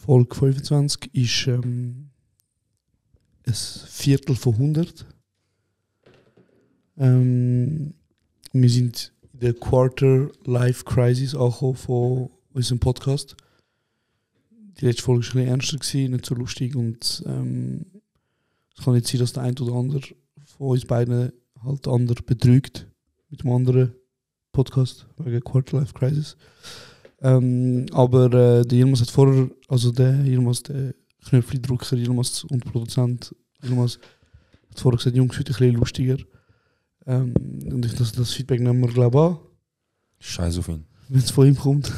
Folge 25 ist ein Viertel von 100. Wir sind in der Quarter-Life-Crisis angekommen von unserem Podcast. Die letzte Folge war ein bisschen ernster, nicht so lustig. Und es kann nicht sein, dass der eine oder andere von uns beiden halt den anderen betrügt mit dem anderen Podcast wegen Quarter-Life-Crisis. Aber der Yilmaz hat vorher, also der Yilmaz, der Knöpfchendrucker, Yilmaz und Produzent Yilmaz, hat vorher gesagt, Jungs, heute ein bisschen lustiger. Und ich das Feedback nehmen wir, glaube ich, an. Scheiß auf ihn. Wenn es von ihm kommt.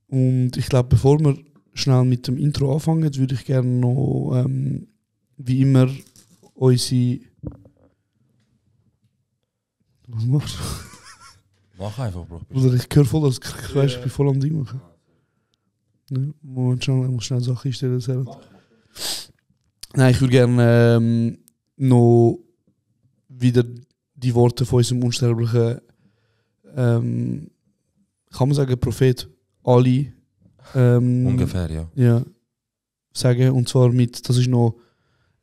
Und ich glaube, bevor wir schnell mit dem Intro anfangen, würde ich gerne noch, wie immer, unsere... Was machst du? Mach einfach, Bro. Oder ich höre voll, dass ich weiß, ich bin voll am Ding machen. Ja, Moment, ich muss schnell Sachen einstellen. Nein, ich würde gerne noch wieder die Worte von unserem unsterblichen, kann man sagen, Prophet Ali. Ungefähr, ja. Ja. Sagen, und zwar mit, das ist noch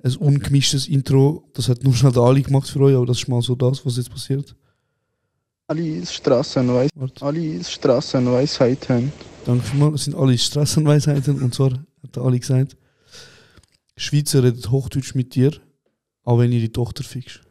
ein ungemischtes Intro, das hat nur schnell der Ali gemacht für euch, aber das ist mal so das, was jetzt passiert. Ali's Straßenweisheiten. Danke vielmals, das sind alle Straßenweisheiten, und zwar hat der Ali gesagt, Schweizer redet Hochdeutsch mit dir, auch wenn ihre Tochter fickst.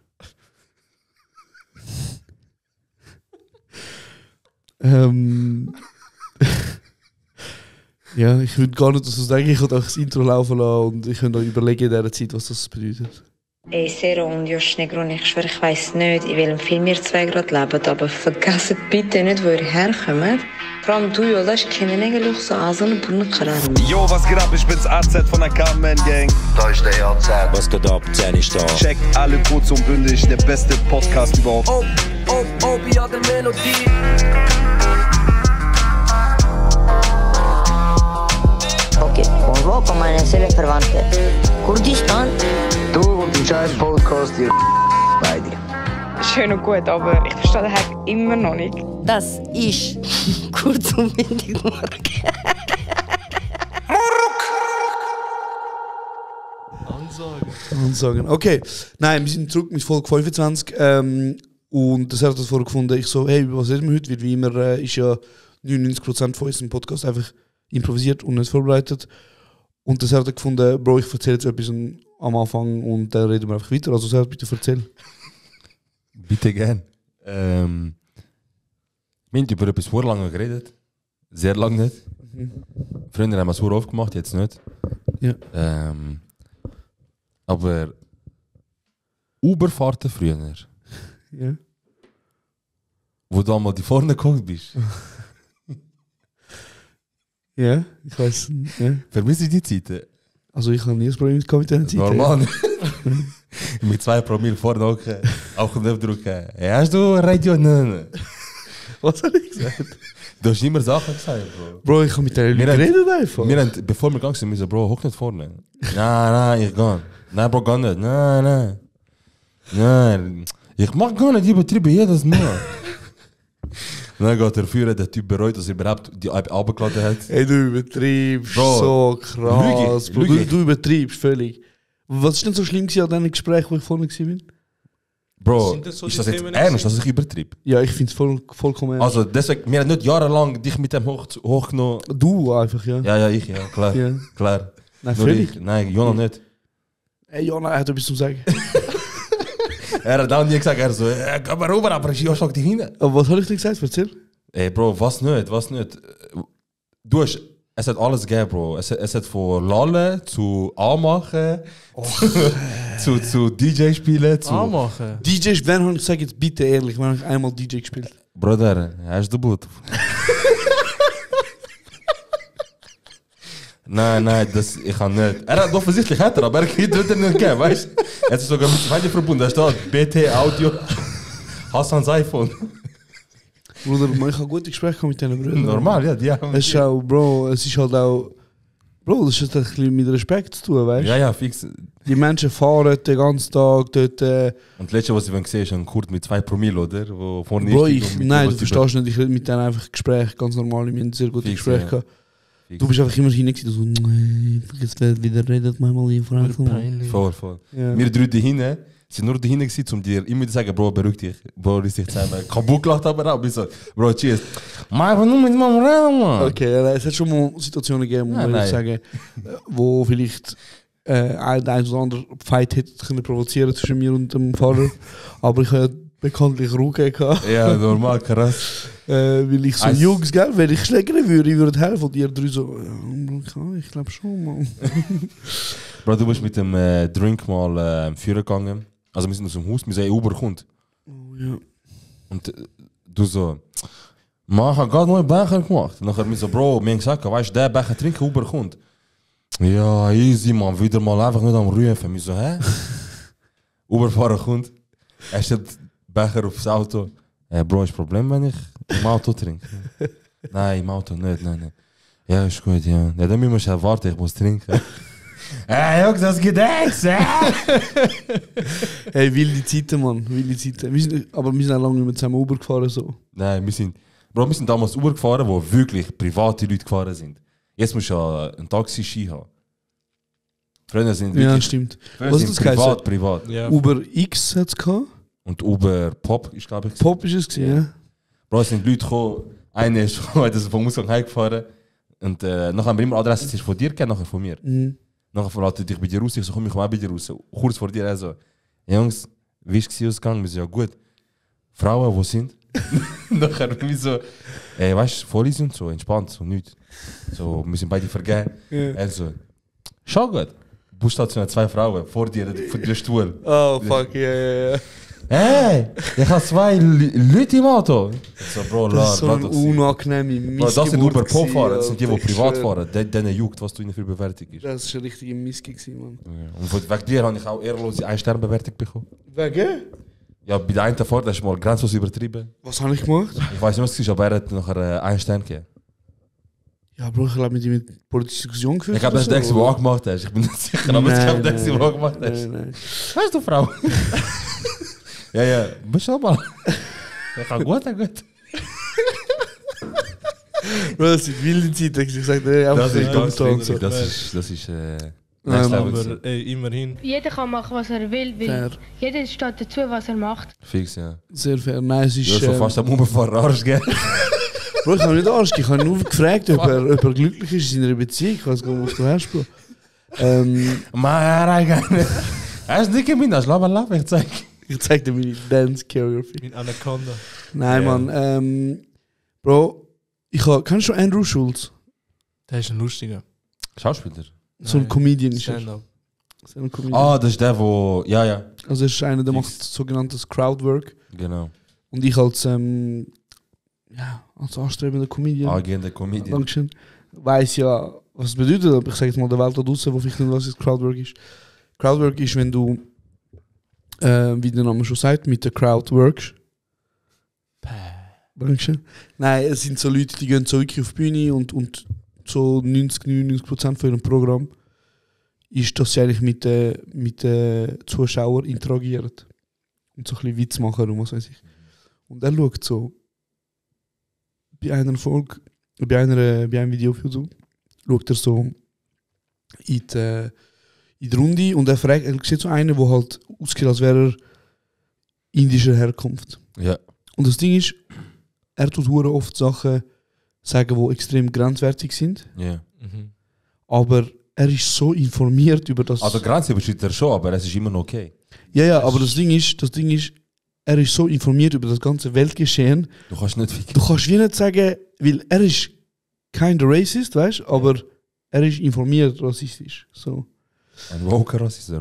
Ja, ich würde gar nicht so sagen, ich würde auch das Intro laufen lassen und ich könnte euch überlegen in dieser Zeit, was das bedeutet. Ey, Sero und Josh Negron, ich schwöre, ich weiss nicht, in welchem Film ihr zwei gerade lebt, aber vergesst bitte nicht, wo ihr herkommt. Vor allem du, Jola, ich kenne eigentlich so Asen und Brunnenkarren. Yo, was geht ab? Ich bin's AZ von der Carmen Gang. Da ist der AZ. Was geht ab? Jenny ist da. Checkt alle kurz und bündig, der beste Podcast überhaupt. Obi hat eine Melodie. Okay, convoco meine Seelenverwandte. Kurdistan? Du und dein scheiß Podcast, ihr beide. Schön und gut, aber ich verstehe den Hack immer noch nicht. Das ist kurz und bündig morgen. Ansagen. Okay, nein, wir sind zurück mit Folge 25 und das hat das vorher gefunden. Ich so, hey, was reden wir heute? Wie immer ist ja 99% von unserem Podcast einfach improvisiert und nicht vorbereitet. Und das hat er gefunden, Bro, ich erzähle jetzt etwas am Anfang und dann reden wir einfach weiter. Also Serhat, bitte erzähl. Bitte gern. Wir haben über etwas vor lange geredet. Sehr lange nicht. Früher haben wir es vor aufgemacht, jetzt nicht. Ja. Aber Uberfahrten früher, Ja. wo du einmal die vorne geguckt bist. Ja, ich weiß. Ja. Vermisse ich die Zeiten? Also ich habe nie ein Problem mit diesen Zeiten. Normal. Mit 2 Promille vorne hocken, auch nicht drücken. Hey, hast du Radio? Nein. Was habe ich gesagt? Du hast immer Sachen gesagt, Bro. Bro, ich habe mit den Leuten geredet einfach. Wir haben, bevor wir gegangen sind, wir so, Bro, hock nicht vorne. Nein, ich gehe. Nein, Bro, gar nicht. Nein. Ich mach gar nicht, ich übertriebe jedes Mal. Dann geht der Führer, der Typ bereut, dass er überhaupt die abgeladen hat. Hey, du übertreibst Bro, so krass. Bro, Lüge. du übertreibst völlig. Was ist denn so schlimm an diesen Gesprächen, wo ich vorne war? Bro, Sind das so ist die das jetzt Themen ernst, dass ich übertrieb? Ja, ich finde es vollkommen ernst. Also deswegen, wir haben nicht jahrelang dich mit dem hochgenommen. Du einfach, ja. Ja, ich, ja, klar. Ja. Klar. Nein, Nur völlig. ich. Nein, Jona nicht. Hey, Jona, er hat etwas zu sagen. Er hat auch nie gesagt, er so, geh mal rüber, aber ich schlag dich hin. Aber was habe ich dir gesagt? Erzähl. Ey, Bro, was nicht? Du hast, es hat alles gegeben, Bro. Es hat von Lallen zu Anmachen, zu DJ spielen, zu... Anmachen? DJs, wann habe ich gesagt, jetzt bitte ehrlich, wann habe ich einmal DJ gespielt? Bruder, hast du Blut? Nein, das, ich kann nicht. Er hat offensichtlich hat er, aber er kann es nicht geben, weißt du? Er ist sogar mit dem Handy verbunden, da steht BT Audio, Hassans iPhone. Bruder, ich habe gute Gespräche mit diesen Brüdern. Normal, ja, die haben... Es ist auch, Bro, es ist halt auch... Bro, das hat ein bisschen mit Respekt zu tun, weißt du? Ja, fix. Die Menschen fahren den ganzen Tag dort... Und das Letzte, was ich gesehen habe, ist ein Kurt mit 2 Promille, oder? Wo vorne Bro, ist und mit nein, dem, du verstehst nicht, ich rede mit denen einfach Gespräche, ganz normal, wir haben sehr gute Fix, Gespräche ja. gehabt. Du bist einfach immer hinein, du so, nein, jetzt wird wieder redet manchmal die Frau. Voll. Ja. Wir drei dahinten sind nur dahinten gewesen, um dir immer zu sagen, Bro, beruhig dich. Bro, riss dich zusammen. Kaputt gelacht aber ich so, Bro, cheers. Mach einfach nur mit meinem Reden, Mann. Okay, ja, es hat schon mal Situationen gegeben, Ja, muss nein. ich sagen, wo vielleicht der ein oder andere Fight hätte können provozieren zwischen mir und dem Fahrer. Aber ich habe bekanntlich Ruhe gehabt. Ja, normal, krass. Weil ich so, Also- Jungs, gell, wenn ich schlägern würde, ich würde helfen. Und ihr drei so, ja, ich glaube schon, Mann. Bro, du bist mit dem Drink mal führen gegangen. Also wir sind aus dem Haus, wir sehen, Uber kommt. Oh, ja. Und du so, man, ich habe gerade noch einen Becher gemacht. Und nachher mir so, Bro, mir haben gesagt, weißt du, der Becher trinken, Uber kommt. Ja, easy, man, wieder mal einfach nicht am Rufen. Mir so, hä? Uberfahrer kommt, er stellt Becher aufs Auto. Bro, ist Problem, wenn ich im Auto trinke? Nein, im Auto nicht, nein. Ja, ist gut, ja. Ja, dann müssen wir schnell warten, ich muss trinken. Jungs, das geht nichts, Hey, wilde Zeiten, Mann, wilde Zeiten. Aber wir sind auch lange nicht mehr zusammen Uber gefahren, so. Nein, wir sind damals Uber gefahren, wo wirklich private Leute gefahren sind. Jetzt musst du ja ein Taxi-Ski haben. Früher sind Ja, wirklich stimmt. früher Was sind ist das geheißen? privat. Ja. Uber X hat es gehabt. Und Uber Pop ist, glaube ich. Pop ist es gewesen, ja. Bro, es sind Leute gekommen, einer ist vom Ausgang heimgefahren. Und nachher haben wir immer Adresse, es ist von dir gegeben, nachher von mir. Mhm. Nachher verlasse ich bei dir raus, ich so, komm, ich komme auch bei dir raus. Kurz vor dir, also, Jungs, wie ist es ausgegangen? Wir so, ja gut. Frauen, wo sind? Nachher wir so, weißt du, voll easy und so, entspannt, so nichts. So, wir sind beide vergeben. Ja. Also, schau gut. Busstation hat 2 Frauen vor dir, vor dir Stuhl. Oh, fuck, ja. Hey, ich habe 2 Leute im Auto. So, Bro, Das ist so lass eine doch sein. unangenehme Bro, das sind Missgeburt Uber Pop-Fahrer, das sind die, die gewesen, privat Alter. fahren. Denen juckt, was du ihnen für Bewertung ist. Das ist eine richtige Missgeburt gewesen, Mann. Ja. Und wegen dir habe ich auch ehrlose 1-Sterne-Bewertung bekommen. Wegen? Ja, bei der einen Fahrt hast du mal grenzlos übertrieben. Was habe ich gemacht? Ich weiß nicht, was es ist, aber er hat nachher 1 Stern gegeben. Ja, Bro, ich glaube, mit ihm mit politische Diskussion geführt. Ich glaube, das ist der, den du angemacht hast. Ich bin nicht sicher, aber ich glaube, der, den du angemacht hast. Nein. Weißt du, Frau? ja, beschau mal. Ja, gut. Bro, das sind wilde Zeiten. Ich sage, Das ist ganz toll. wichtig. Das ist Nein, next level. Aber gewesen. immerhin. Jeder kann machen, was er will, weil Fair. jeder steht dazu, was er macht. Fix, ja. Sehr fair. Nein, es Du ist. hast schon fast am Umfahren Arsch gegeben. Bro, ich habe nicht Arsch, ich habe nur gefragt, ob er glücklich ist in seiner Beziehung. Ich weiß gar nicht, was du hast, Bro. Hast du nicht gemeint, das Lava, ich zeig. Ich zeig dir meine Dance Choreography. Mit Anaconda. Nein, Ja. Mann. Bro, kennst du Andrew Schulz? Der ist ein lustiger. Schauspieler. So ein Nein, Comedian ist er. Stand-up. So ein Comedian. Ah, das ist der, wo. Ja, Also er ist einer, der Fix. macht sogenanntes Crowdwork. genau. Und ich als anstrebender Comedian, Angehende Comedian. Dankeschön, weiss ja, was es bedeutet. Aber ich sage jetzt mal der Welt da draußen, wo vielleicht nicht weiß, was Crowdwork ist. Crowdwork ist, wenn du, wie der Name schon sagt, mit der Crowd workst. Dankeschön. Nein, es sind so Leute, die gehen so wirklich auf die Bühne und so 99% von ihrem Programm ist, dass sie eigentlich mit den Zuschauern interagieren. Und so ein bisschen Witz machen und was weiß ich. Und er schaut so bei einer Folge, bei einem Video auf YouTube, schaut er so in die Runde und er sieht so einen, der halt aussieht, als wäre er indischer Herkunft. Ja. Und das Ding ist, er tut hure oft Sachen sagen, die extrem grenzwertig sind, Ja. aber er ist so informiert über das. Also Grenze überschreitet er schon, aber es ist immer noch okay. Ja, aber das Ding ist, er ist so informiert über das ganze Weltgeschehen. Du kannst nicht ficken. Du kannst wie nicht sagen, weil er ist kein racist, weißt, aber er ist informiert rassistisch. So. Ein woker Rassist.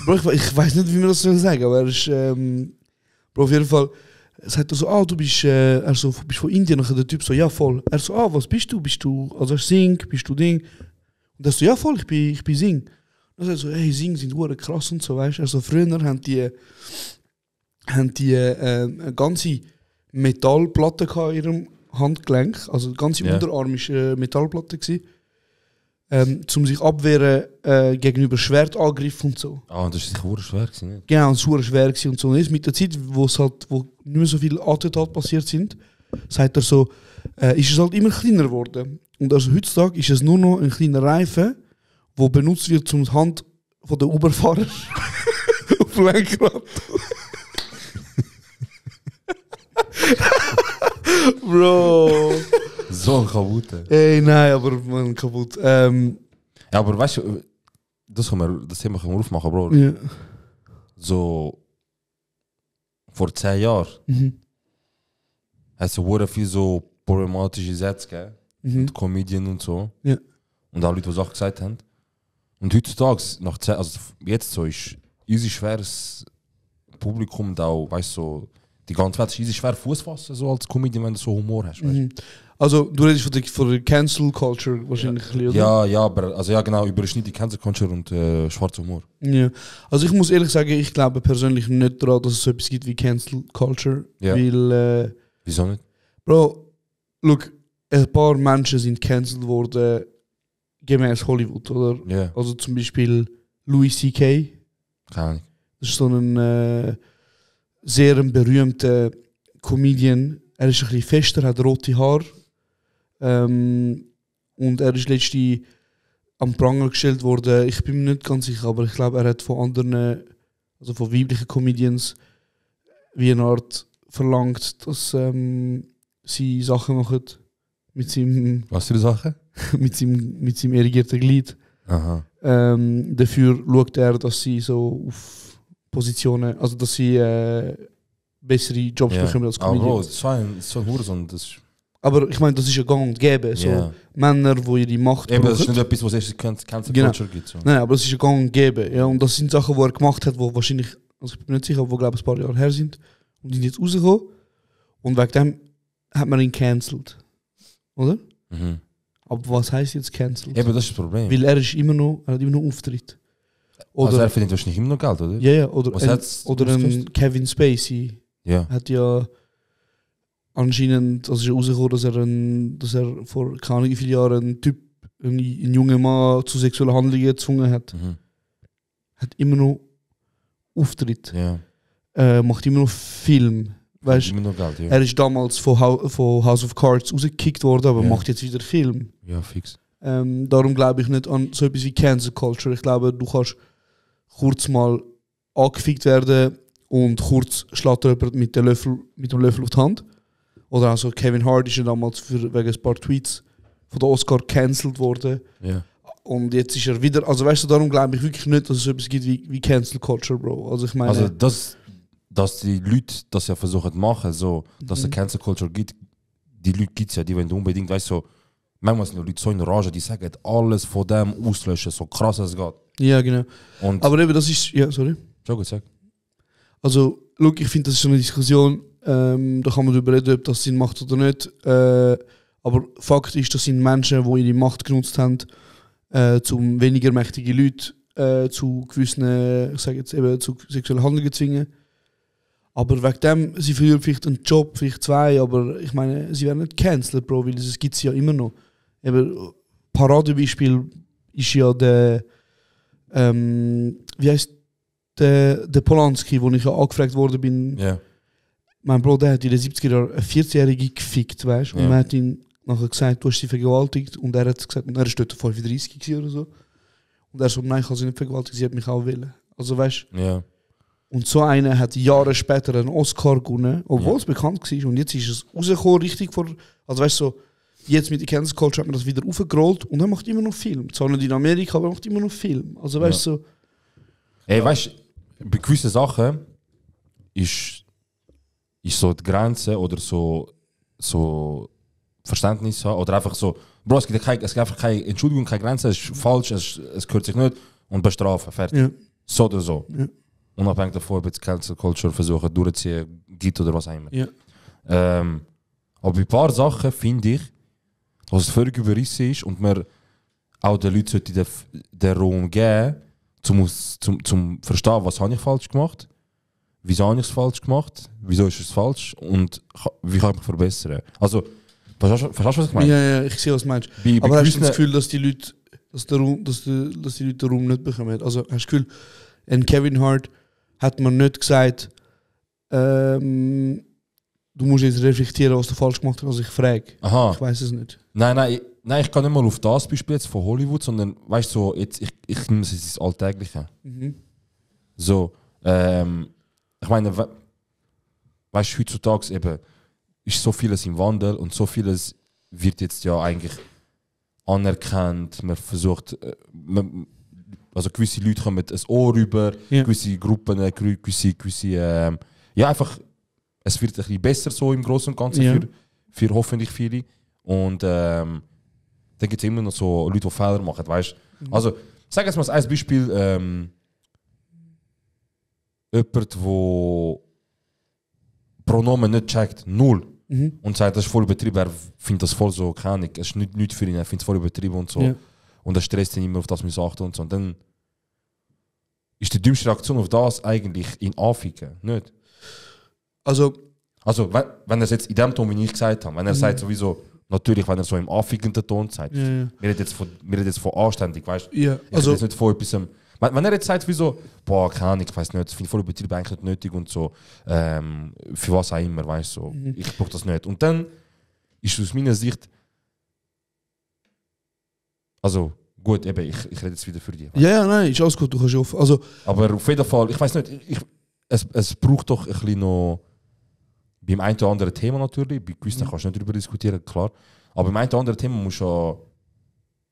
Bro, ich weiß nicht, wie man das sagen soll, aber er ist, Bro, auf jeden Fall sagt er so, du bist, bist von Indien, und der Typ so, ja voll. Er so, was bist du? Also Sing, bist du Ding? Und er so, ja voll, ich bin Sing. Und er so, hey, Sing sind hure krass und so, weißt du. Also früher haben die eine ganze Metallplatte in ihrem Handgelenk, also der ganze Unterarm war eine Metallplatte gewesen, um sich abwehren gegenüber Schwertangriffen und so. Ah, und das ist sicher schwer gewesen, nicht? Genau, es war schwer gewesen und so. Und jetzt mit der Zeit, wo nicht mehr so viele Attentate passiert sind, sagt er so, ist es halt immer kleiner geworden. Und also heutzutage ist es nur noch ein kleiner Reifen, der benutzt wird zum Hand von den Uber-Fahrer auf dem Lenkrad. Bro. So ein kaputter. Ey, nein, aber man kaputt. Ja, aber weißt du, das Thema können wir aufmachen, Bro. Ja. So, vor 10 Jahren hat es so viel so problematische Sätze gegeben. Und Comedian und so. Ja. Und auch Leute, die Sachen gesagt haben. Und heutzutage, nach 10, also jetzt so, ist easy schweres Publikum und auch, weißt du, so, die ganze Welt ist easy schwer Fuß fassen, so als Comedian, wenn du so Humor hast. Weißt? Also, du redest von der Cancel Culture wahrscheinlich ein bisschen, oder? Ja, aber also ja, genau, überschnitt die Cancel Culture und schwarzer Humor. Ja. Also, ich muss ehrlich sagen, ich glaube persönlich nicht daran, dass es so etwas gibt wie Cancel Culture. Ja. Weil, Wieso nicht? Bro, look, ein paar Menschen sind cancelled worden gemäß Hollywood, oder? Ja. Also zum Beispiel Louis C.K. Keine Ahnung. Das ist so ein sehr berühmter Comedian. Er ist ein bisschen fester, hat rote Haare. Und er ist letztens am Pranger gestellt worden. Ich bin mir nicht ganz sicher, aber ich glaube, er hat von anderen, also von weiblichen Comedians, wie eine Art verlangt, dass sie Sachen machen mit seinem, Was für Sachen? mit seinem erigierten Glied. Aha. Dafür schaut er, dass sie so auf Positionen, also dass sie bessere Jobs bekommen als Aber Bro, Comedians. das war ein Hurensohn. Aber ich meine, das ist ja gang und gäbe. So Ja. Männer, die ihre Macht Eben, das ist brauchen. nicht etwas, was es Cancel Genau. Culture gibt. So. Nein, aber es ist ja gang und gäbe. Ja, und das sind Sachen, die er gemacht hat, die wahrscheinlich, also ich bin mir nicht sicher, aber glaube ein paar Jahre her sind. Und die sind jetzt rausgekommen. Und wegen dem hat man ihn cancelled. Oder? Mhm. Aber was heisst jetzt cancelled? Eben, das ist das Problem. Weil er hat immer noch Auftritt. Oder, Also er verdient wahrscheinlich immer noch Geld, oder? ja, oder, Was hat's oder ein ausgelöst? Kevin Spacey Ja. hat ja anscheinend, also ist ja rausgekommen, dass er vor keine Ahnung wie vielen Jahren einen Typ, einen jungen Mann zu sexuellen Handlungen gezwungen hat. Mhm. Hat immer noch Auftritt. Ja. Macht immer noch Film. Weißt, Immer noch Geld, ja. er ist damals von House of Cards rausgekickt worden, aber Ja. macht jetzt wieder Film. Ja, fix. Darum glaube ich nicht an so etwas wie Cancel Culture. Ich glaube, du kannst kurz mal angefickt werden und kurz schlägt dir jemand mit dem Löffel auf die Hand. Oder also Kevin Hart ist ja damals wegen ein paar Tweets von der Oscar cancelled worden. Ja. Und jetzt ist er wieder, also weißt du, darum glaube ich wirklich nicht, dass es so etwas gibt wie Cancel Culture, Bro. Also ich meine... Also dass die Leute das ja versuchen zu machen, so, dass es Cancel Culture gibt, die Leute gibt es ja, die wenn du unbedingt, weißt so, manchmal sind die Leute so in Rage, die sagen, alles von dem auslöschen, so krass es geht. Ja, genau. Und Aber eben, das ist, ja, sorry. schon gut gesagt. Also, look, ich finde, das ist so eine Diskussion, da kann man darüber reden, ob das Sinn macht oder nicht. Aber Fakt ist, das sind Menschen, die ihre Macht genutzt haben, um weniger mächtige Leute zu gewissen, ich sage jetzt eben, zu sexuellen Handlungen zu zwingen. Aber wegen dem, sie verlieren vielleicht einen Job, vielleicht 2, aber ich meine, sie werden nicht cancelled, Bro, weil es gibt es ja immer noch. Eben, Paradebeispiel ist ja der, wie heißt der Polanski, wo ich ja angefragt worden bin. Ja. Mein Bro, der hat in den 70er Jahren eine 14-Jährige gefickt, weißt du? Und Ja. man hat ihn nachher gesagt, du hast sie vergewaltigt. Und er hat gesagt, und er war dort 35 oder so. Und er so, nein, ich habe sie nicht vergewaltigt, sie hat mich auch wollen. Also weißt du? Ja. Und so einer hat Jahre später einen Oscar gewonnen, obwohl es bekannt war. Und jetzt ist es rausgekommen, richtig vor. Also weißt du, so, jetzt mit der Cancel Culture hat man das wieder aufgerollt und er macht immer noch Film. Zwar nicht in Amerika, aber er macht immer noch Film. Also weißt du, so. Ey, weißt du, bei gewissen Sachen ist so die Grenze oder so Verständnis haben oder einfach so, Bro, es gibt einfach keine Entschuldigung, keine Grenze, es ist falsch, es gehört sich nicht und bestrafen, fertig. Ja. So oder so. Ja. Unabhängig davon, ob jetzt Cancel Culture versuchen durchzuziehen gibt oder was auch immer. Ja. Aber bei ein paar Sachen finde ich, dass es völlig überrissen ist und man auch den Leuten sollte den Raum geben, zum verstehen, was habe ich falsch gemacht, wieso habe ich es falsch gemacht, wieso ist es falsch und wie kann ich mich verbessern. Also, verstehst du, was ich meine? Ja, ich sehe, was du meinst. Bei Aber hast du gewissen- das Gefühl, dass die Leute, dass die Leute den Raum nicht bekommen? Also hast du das Gefühl, ein Kevin Hart hat man nicht gesagt, du du musst jetzt reflektieren, was du falsch gemacht hast, also ich frage. Aha. Ich weiß es nicht. Nein, ich kann nicht mal auf das Beispiel jetzt von Hollywood, sondern weißt du, so, jetzt, ich nehme es ins Alltägliche. So, ich meine, weißt du, heutzutage eben ist so vieles im Wandel und so vieles wird jetzt ja eigentlich anerkannt. Man versucht, also gewisse Leute kommen ein Ohr rüber, gewisse Gruppen, gewisse ja, einfach, es wird ein bisschen besser so im Großen und Ganzen für hoffentlich viele. Und dann gibt es immer noch so Leute, die Fehler machen, weißt du. Also, sag jetzt mal als Beispiel, jemand, der Pronomen nicht checkt, null. Und sagt, das ist voll übertrieben, er findet das voll so, keine Ahnung, es ist nicht für ihn, er findet es voll übertrieben und so. Und er stresst ihn immer, auf das man achten und so. Und dann ist die dümmste Reaktion auf das eigentlich ihn anficken, nicht? Also wenn er es jetzt in dem Ton, wie ich gesagt habe, wenn er sagt sowieso, natürlich, wenn er so im anfickenden Ton sagt, wir reden jetzt von anständig, weißt du? Ja, also jetzt nicht von etwas, wenn er jetzt sagt, wieso, boah, keine Ahnung, ich weiß nicht, das finde ich voll übertrieben, eigentlich nicht nötig und so, für was auch immer, weißt du, so, ich brauche das nicht. Und dann ist aus meiner Sicht, also gut, eben, ich rede jetzt wieder für dich. Ja, nein, ist alles gut, du kannst auf. Also, aber auf jeden Fall, ich weiß nicht, es braucht doch ein bisschen noch, beim einen oder anderen Thema natürlich, bei gewissen kannst du nicht darüber diskutieren, klar, aber beim einen oder anderen Thema musst du ja,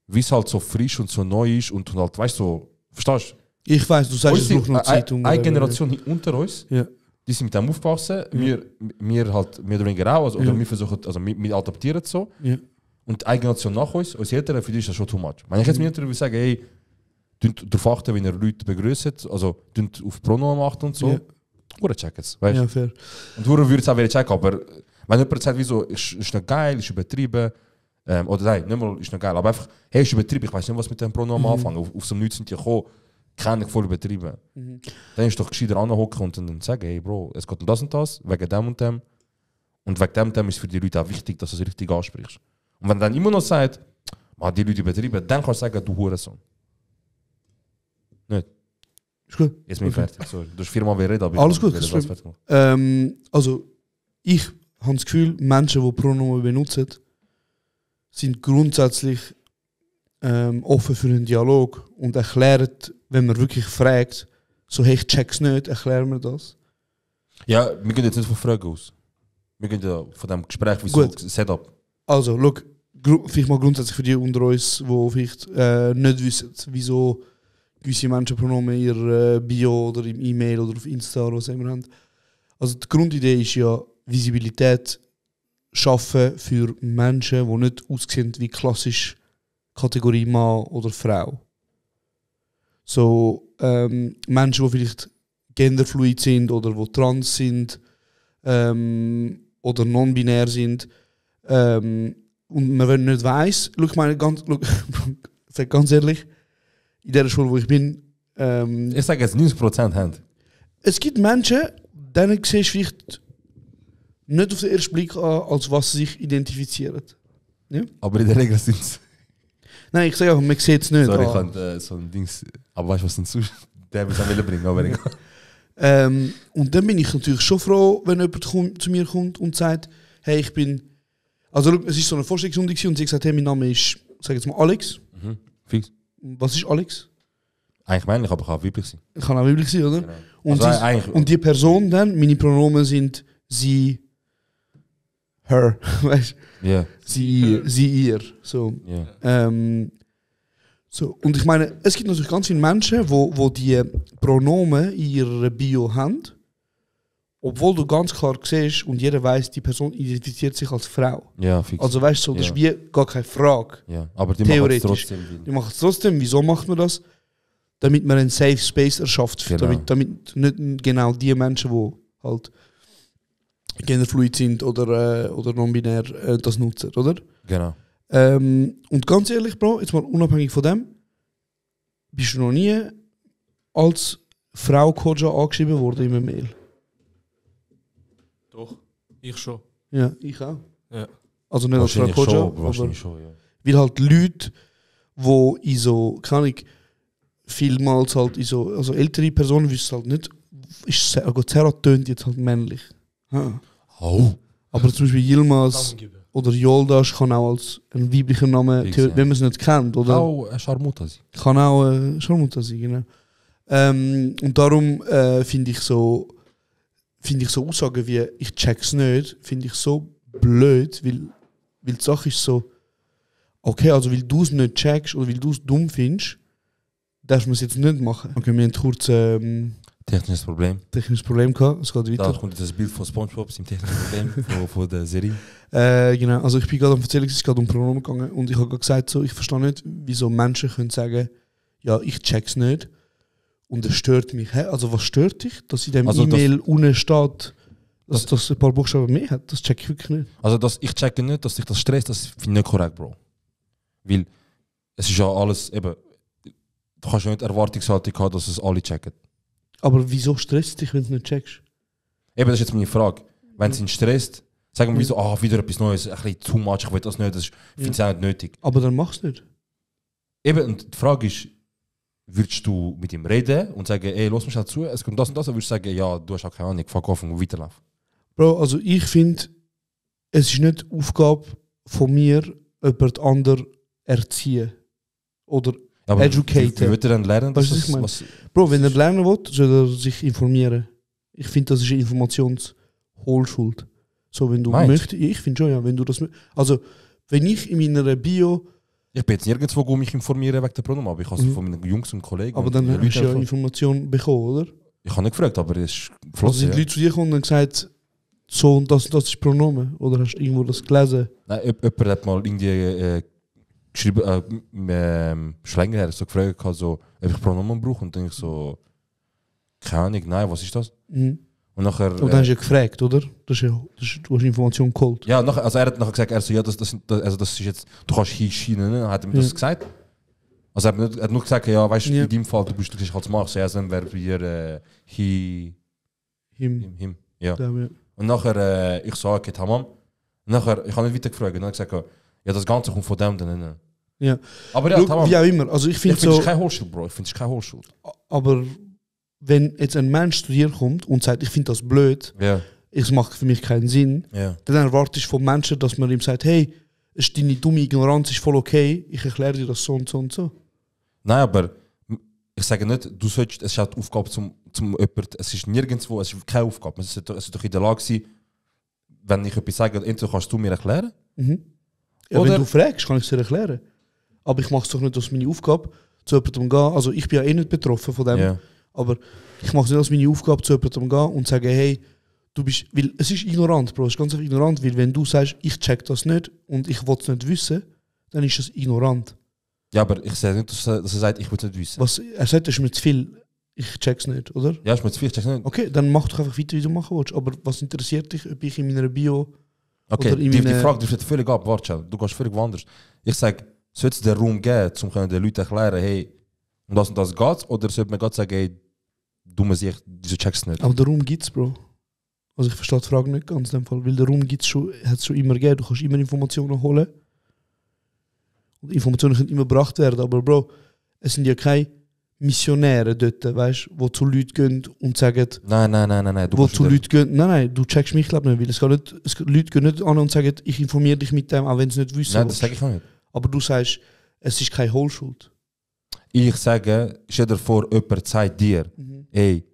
wie es halt so frisch und so neu ist und halt, weißt du, so, verstehst du? Ich weiß, du sagst, es braucht noch Zeit. Eine Generation unter uns, die sind mit dem aufgewachsen, wir halt mehr oder weniger auch, also, oder wir versuchen, also wir adaptieren es so. Und die eine Generation nach uns, unsere Eltern, für die ist das schon too much. Wenn ich jetzt mir würde sagen, hey, darauf achten, wenn ihr Leute begrüßt, also auf Pronomen macht und so, oder check es, weißt du? Ja, fair. Und würde es auch wieder checken, aber wenn jemand sagt, wieso, ist nicht geil, ist übertrieben, oder nein, nicht mal ist nicht geil, aber einfach, hey, ist übertrieben, ich weiß nicht, was mit dem Pronomen anfangen. Auf so einem Leute sind die gekommen, kenne ich voll übertrieben. Dann ist doch gescheiter anhocken und dann sagen, hey Bro, es geht um das und das, wegen dem und dem. Und wegen dem ist für die Leute auch wichtig, dass du es richtig ansprichst. Und wenn dann immer noch sagt, die Leute übertrieben, dann kannst du sagen, du Hurensohn. Nicht? Ist gut. Jetzt bin ich fertig. Sorry. Du hast viermal wieder reden, aber alles gut. Also, ich habe das Gefühl, Menschen, die Pronomen benutzen, sind grundsätzlich offen für einen Dialog und erklären, wenn man wirklich fragt, so hey, ich check's nicht, erklären wir das. Ja, wir gehen jetzt nicht von Fragen aus. Wir gehen ja von dem Gespräch, wie so Setup. Also, look, vielleicht mal grundsätzlich für die unter uns, die vielleicht nicht wissen, wieso gewisse Menschen Pronomen in ihrer Bio oder im E-Mail oder auf Insta oder was immer haben. Also die Grundidee ist ja Visibilität schaffen für Menschen, die nicht aussehen wie klassisch Kategorie Mann oder Frau. So Menschen, die vielleicht genderfluid sind oder die trans sind oder non-binär sind und man nicht weiss, ich sage ganz ehrlich, in der Schule, wo ich bin. Ich sage jetzt 90% haben. Es gibt Menschen, denen siehst du vielleicht nicht auf den ersten Blick an, als was sie sich identifizieren. Ja? Aber in der Regel sind es. Nein, ich sage auch, man sieht es nicht. Sorry, ich habe so ein Ding. Aber weißt du, was denn sonst? Der will es bringen, aber egal. Und dann bin ich natürlich schon froh, wenn jemand zu mir kommt und sagt, hey, ich bin. Also, es ist so eine Vorstellungsrunde und sie hat gesagt, hey, mein Name ist, sag jetzt mal, Alex. Fix. Was ist Alex? Eigentlich männlich, aber kann auch weiblich sein. Kann auch weiblich sein, oder? Genau. Und, also und die Person dann, meine Pronomen sind sie, her, weißt du? Yeah. Sie, ihr. So. Yeah. So. Und ich meine, es gibt natürlich ganz viele Menschen, wo die Pronomen in ihrer Bio haben, obwohl du ganz klar siehst und jeder weiß, die Person identifiziert sich als Frau. Ja, fix. Also weißt du, so, das ist wie gar keine Frage. Ja, aber die machen es trotzdem. Die machen es trotzdem. Wieso macht man das? Damit man einen Safe Space erschafft. Genau. Damit nicht genau die Menschen, die halt genderfluid sind oder non-binär das nutzen, oder? Genau. Und ganz ehrlich, Bro, jetzt mal unabhängig von dem, bist du noch nie als Frau Koja angeschrieben worden in einem Mail? Doch, ich schon. Ja, ich auch. Ja. Also nicht als Frau Koja, wahrscheinlich schon, ja. Weil halt Leute, die in so, kann ich vielmals halt in so, also ältere Personen wissen halt nicht, ist Zerra tönt jetzt halt männlich. Oh. Aber zum Beispiel Yilmaz oder Yoldaş kann auch als ein weiblicher Name, Exact. wenn man es nicht kennt, oder? Auch ein Scharmutter sein. Kann auch Scharmutter sein, genau. Und darum finde ich so Aussagen wie «ich check's nicht», finde ich so blöd, weil die Sache ist so, okay, also weil du es nicht checkst oder weil du es dumm findest, darfst du es jetzt nicht machen. Okay, wir haben kurz Technisches Problem. technisches Problem gehabt, es geht Da weiter. kommt das Bild von SpongeBob, sein technisches Problem von der Serie. Genau, also ich bin gerade am erzählen, es ist gerade um Pronomen gegangen und ich habe gerade gesagt, so, ich verstehe nicht, wieso Menschen können sagen, ja, ich check's nicht und es stört mich. Hä? Also was stört dich, dass in dem Also E-Mail unten steht, dass das ein paar Buchstaben mehr hat? Das check ich wirklich nicht. Also ich checke nicht, dass dich das stresst, das finde ich nicht korrekt, Bro. Weil es ist ja alles, eben, du kannst ja nicht Erwartungshaltung haben, dass es alle checken. Aber wieso stresst es dich, wenn du es nicht checkst? Eben, das ist jetzt meine Frage. Wenn es ihn stresst, sagen wir so, wieder etwas Neues, ein bisschen too much, ich will das nicht, ich finde es auch nicht nötig. Aber dann mach's nicht. Eben, und die Frage ist, würdest du mit ihm reden und sagen, ey, los mich halt zu, es kommt das und das, oder würdest du sagen, ja, du hast auch keine Ahnung, fuck off und weiterlaufen? Bro, also ich finde, es ist nicht Aufgabe von mir, jemand anderen erziehen. Oder Aber educaten. Wie wird er dann lernen, dass Weißt du, was ich meine? was Bro, wenn er lernen will, soll er sich informieren. Ich finde, das ist eine Informationshohlschuld. So, wenn du Meinst? möchtest, ich finde schon, ja, wenn du das also, wenn ich in meiner Bio, Ich bin jetzt nirgendwo, um mich informieren wegen der Pronomen, aber ich habe es von meinen Jungs und Kollegen. aber und dann den hast du ja Leuten Information bekommen, oder? Ich habe nicht gefragt, aber es ist Also geflossen. sind Ja. Leute zu dir gekommen und gesagt, so und das ist Pronomen? Oder hast du irgendwo das gelesen? Nein, jemand hat mal irgendwie geschrieben, schon länger her, so gefragt, so, ob ich Pronomen brauche. Und dann ich so, keine Ahnung, nein, was ist das? Mhm. Und nachher. Und dann hast du ja gefragt, oder? Du hast Information geholt. Ja, nachher, also er hat nachher gesagt, so, ja, das ist jetzt, du kannst hinschienen, ne? Hat er mir das gesagt? Also er hat nur gesagt, ja, weißt du, in deinem Fall, du bist halt Mach, so, ja, dann wäre wir him. Ja. Ja. Und nachher, ich so, okay, tamam. Und nachher, ich habe nicht weiter gefragt, und dann habe ich gesagt, ja, das Ganze kommt von dem, dann. Ja. Aber ja, Schau, tamam. wie auch immer. Also ich finde Ich finde so, es keine Hochschuld, Bro. Ich finde es keine Hochschuld. aber wenn jetzt ein Mensch zu dir kommt und sagt, ich finde das blöd, Ja. es macht für mich keinen Sinn, Ja. dann erwarte ich vom Menschen, dass man ihm sagt, hey, deine dumme Ignoranz ist voll okay, ich erkläre dir das so und so und so. Nein, aber ich sage nicht, du sollst, es ist halt die Aufgabe zum jemand, es ist nirgendwo, es ist keine Aufgabe. Es ist doch in der Lage sein, wenn ich etwas sage, entweder kannst du mir erklären. Ja, Oder- wenn du fragst, kann ich es dir erklären. Aber ich mache es doch nicht als meine Aufgabe, zu jemandem gehen. Also ich bin ja eh nicht betroffen von dem, Ja. aber ich mache es nicht als meine Aufgabe, zu jemandem gehen und sagen, hey, du bist, weil es ist ignorant, Bro, es ist ganz einfach ignorant, weil wenn du sagst, ich check das nicht und ich will es nicht wissen, dann ist das ignorant. Ja, aber ich sage nicht, dass er sagt, ich will es nicht wissen. Was, er sagt, das ist mir zu viel, ich check's nicht, oder? Ja, ist mir zu viel, ich check's nicht. Okay, dann mach doch einfach weiter, wie du machen willst. Aber was interessiert dich, ob ich in meiner Bio Okay, oder in die meiner... Frage trifft völlig ab, warte schon, du gehst völlig woanders. Ich sage, sollte es den Raum geben, um den Leuten erklären, hey, um das und das geht, oder sollte man gerade sagen, hey, du musst dich, wieso checkst du nicht? Aber den Raum gibt's, Bro. Also ich verstehe die Frage nicht ganz in dem Fall, weil der Raum gibt's schon, hat es schon immer gegeben. Du kannst immer Informationen holen. Und Informationen können immer gebracht werden, aber Bro, es sind ja keine Missionäre dort, weißt du, die zu Leuten gehen und sagen, Nein. wo zu Leuten gehen, nein, du checkst mich glaube nicht, weil Leute gehen nicht an und sagen, ich informiere dich mit dem, auch wenn sie nicht wissen. Nein, das sage ich auch nicht. Aber du sagst, es ist keine Hohlschuld. Ich sage, stell dir vor, jemand sagt dir, ey,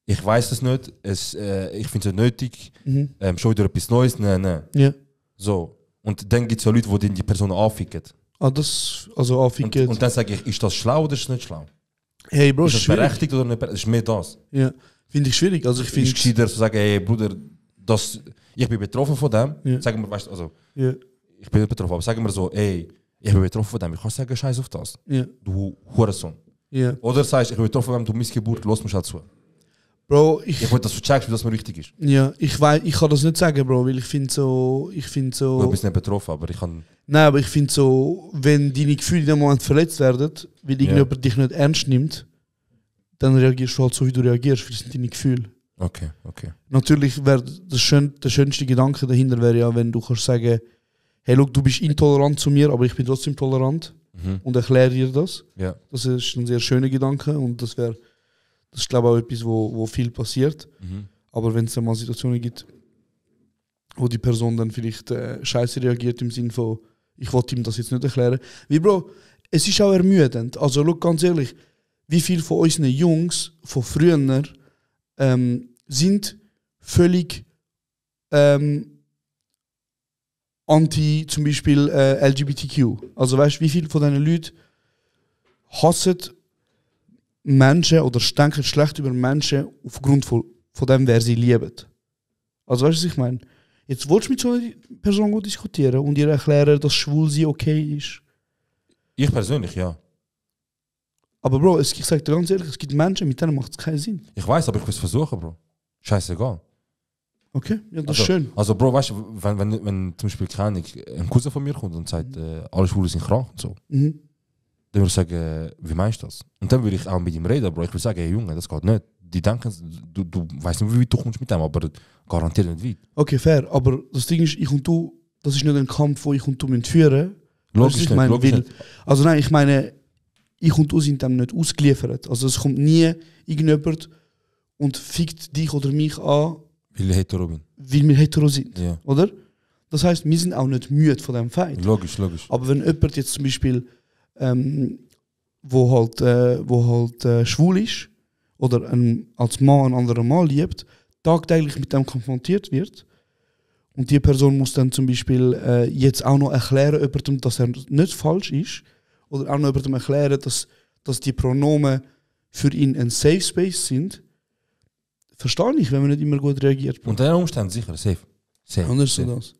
ich weiß es nicht, ich finde es nicht nötig, schon wieder etwas Neues, nein. Ja. So. Und dann gibt es ja Leute, die Person anficken. Ah, das, also anficken. Und dann sage ich, ist das schlau oder ist das nicht schlau? Hey, Bro, Ist ist das schwierig. berechtigt oder nicht berechtigt? Ist mehr das. Ja, finde ich schwierig. Also ich Ist finde, gescheiter zu sagen, hey Bruder, ich bin betroffen von dem. Ja. Sagen wir, weißt du, also, ja, ich bin nicht betroffen, aber sagen wir so, ey, ich bin betroffen von dem, ich kann sagen, scheiß auf das. ja, Du Hurensohn. ja. Oder sagst, ich bin betroffen von dem, du Missgeburt, los mich halt zu. Bro, Ich will, dass du checkst, wie das mir richtig ist. ja, ich weiß, ich kann das nicht sagen, Bro, weil ich finde Du so, bist nicht betroffen, aber ich kann. nein, aber ich finde so, wenn deine Gefühle in dem Moment verletzt werden, weil irgendjemand dich nicht ernst nimmt, dann reagierst du halt so, wie du reagierst, weil das sind deine Gefühle. Okay. Natürlich wäre der schönste Gedanke dahinter wäre ja, wenn du kannst sagen, hey, look, du bist intolerant zu mir, aber ich bin trotzdem tolerant und erkläre dir das. Ja. Das ist ein sehr schöner Gedanke und das ist glaube ich auch etwas, wo viel passiert. Aber wenn es dann mal Situationen gibt, wo die Person dann vielleicht scheiße reagiert im Sinn von, ich wollte ihm das jetzt nicht erklären. Wie Bro, es ist auch ermüdend. Also schau, ganz ehrlich, wie viele von unseren Jungs von früher sind völlig anti zum Beispiel LGBTQ. Also weißt du, wie viele von diesen Leuten hassen Menschen oder denken schlecht über Menschen aufgrund von dem, wer sie lieben. Also weißt du, was ich meine? Jetzt willst du mit so einer Person gut diskutieren und ihr erklären, dass Schwulsein okay ist. Ich persönlich, ja. Aber Bro, ich sag dir ganz ehrlich, es gibt Menschen, mit denen macht es keinen Sinn. Ich weiß, aber ich will es versuchen, Bro. Scheißegal. Okay, ja, das ist schön. Also Bro, weißt du, wenn zum Beispiel ein Cousin von mir kommt und sagt, alle Schwulen sind krank und so, dann würde ich sagen, wie meinst du das? Und dann würde ich auch mit ihm reden, Bro. Ich würde sagen, hey Junge, das geht nicht. Die denken, du weißt nicht, wie weit du kommst mit dem, aber garantiert nicht weit. Okay, fair, aber das Ding ist, ich und du, das ist nicht ein Kampf, wo ich und du führen müssen. Logisch nicht, logisch nicht. Also nein, ich meine, ich und du sind dem nicht ausgeliefert. Also es kommt nie irgendjemand und fickt dich oder mich an, weil wir hetero sind, ja. Oder? Das heisst, wir sind auch nicht müde von dem Fight. Logisch. Aber wenn jemand jetzt zum Beispiel, wo halt schwul ist, oder als Mann einen anderen Mann liebt, tagtäglich mit dem konfrontiert wird und die Person muss dann zum Beispiel jetzt auch noch erklären jemandem, dass er nicht falsch ist oder auch noch jemandem erklären, dass die Pronomen für ihn ein Safe Space sind, verstehe ich, wenn man nicht immer gut reagiert. Unter den Umständen sicher, safe. Anders so das.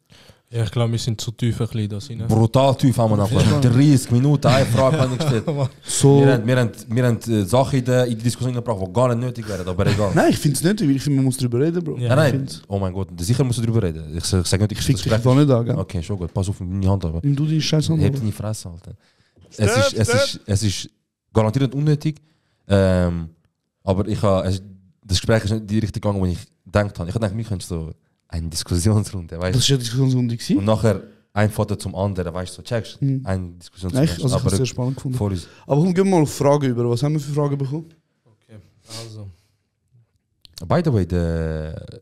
Ja, ich glaube, wir sind zu tief ein bisschen da rein. Brutal tief haben wir nach 30 Minuten eine Frage habe ich gestellt. So. Wir haben Sachen in die Diskussion gebracht, die gar nicht nötig wären, aber egal. Nein, ich finde es nicht, weil ich finde, man muss darüber reden, Bro. Ja, nein. Oh mein Gott, sicher musst du darüber reden. Ich sage nicht, ich fick dich einfach nicht an, gell? Okay, schon gut, pass auf meine Hand. Aber nimm du die scheiß Hand. Heb deine Fresse, Alter. Es ist garantiert unnötig, aber das Gespräch ist nicht in die Richtung gegangen, wo ich gedacht habe. Ich dachte, wir können so eine Diskussionsrunde, weißt du? Das ist ja eine Diskussionsrunde gewesen. Und nachher ein Foto zum anderen, weißt du, so checkst. Eine Diskussionsrunde. Also ich habe es sehr spannend gefunden. Aber komm, gehen wir mal auf Fragen über. Was haben wir für Fragen bekommen? Okay, also. By the way, der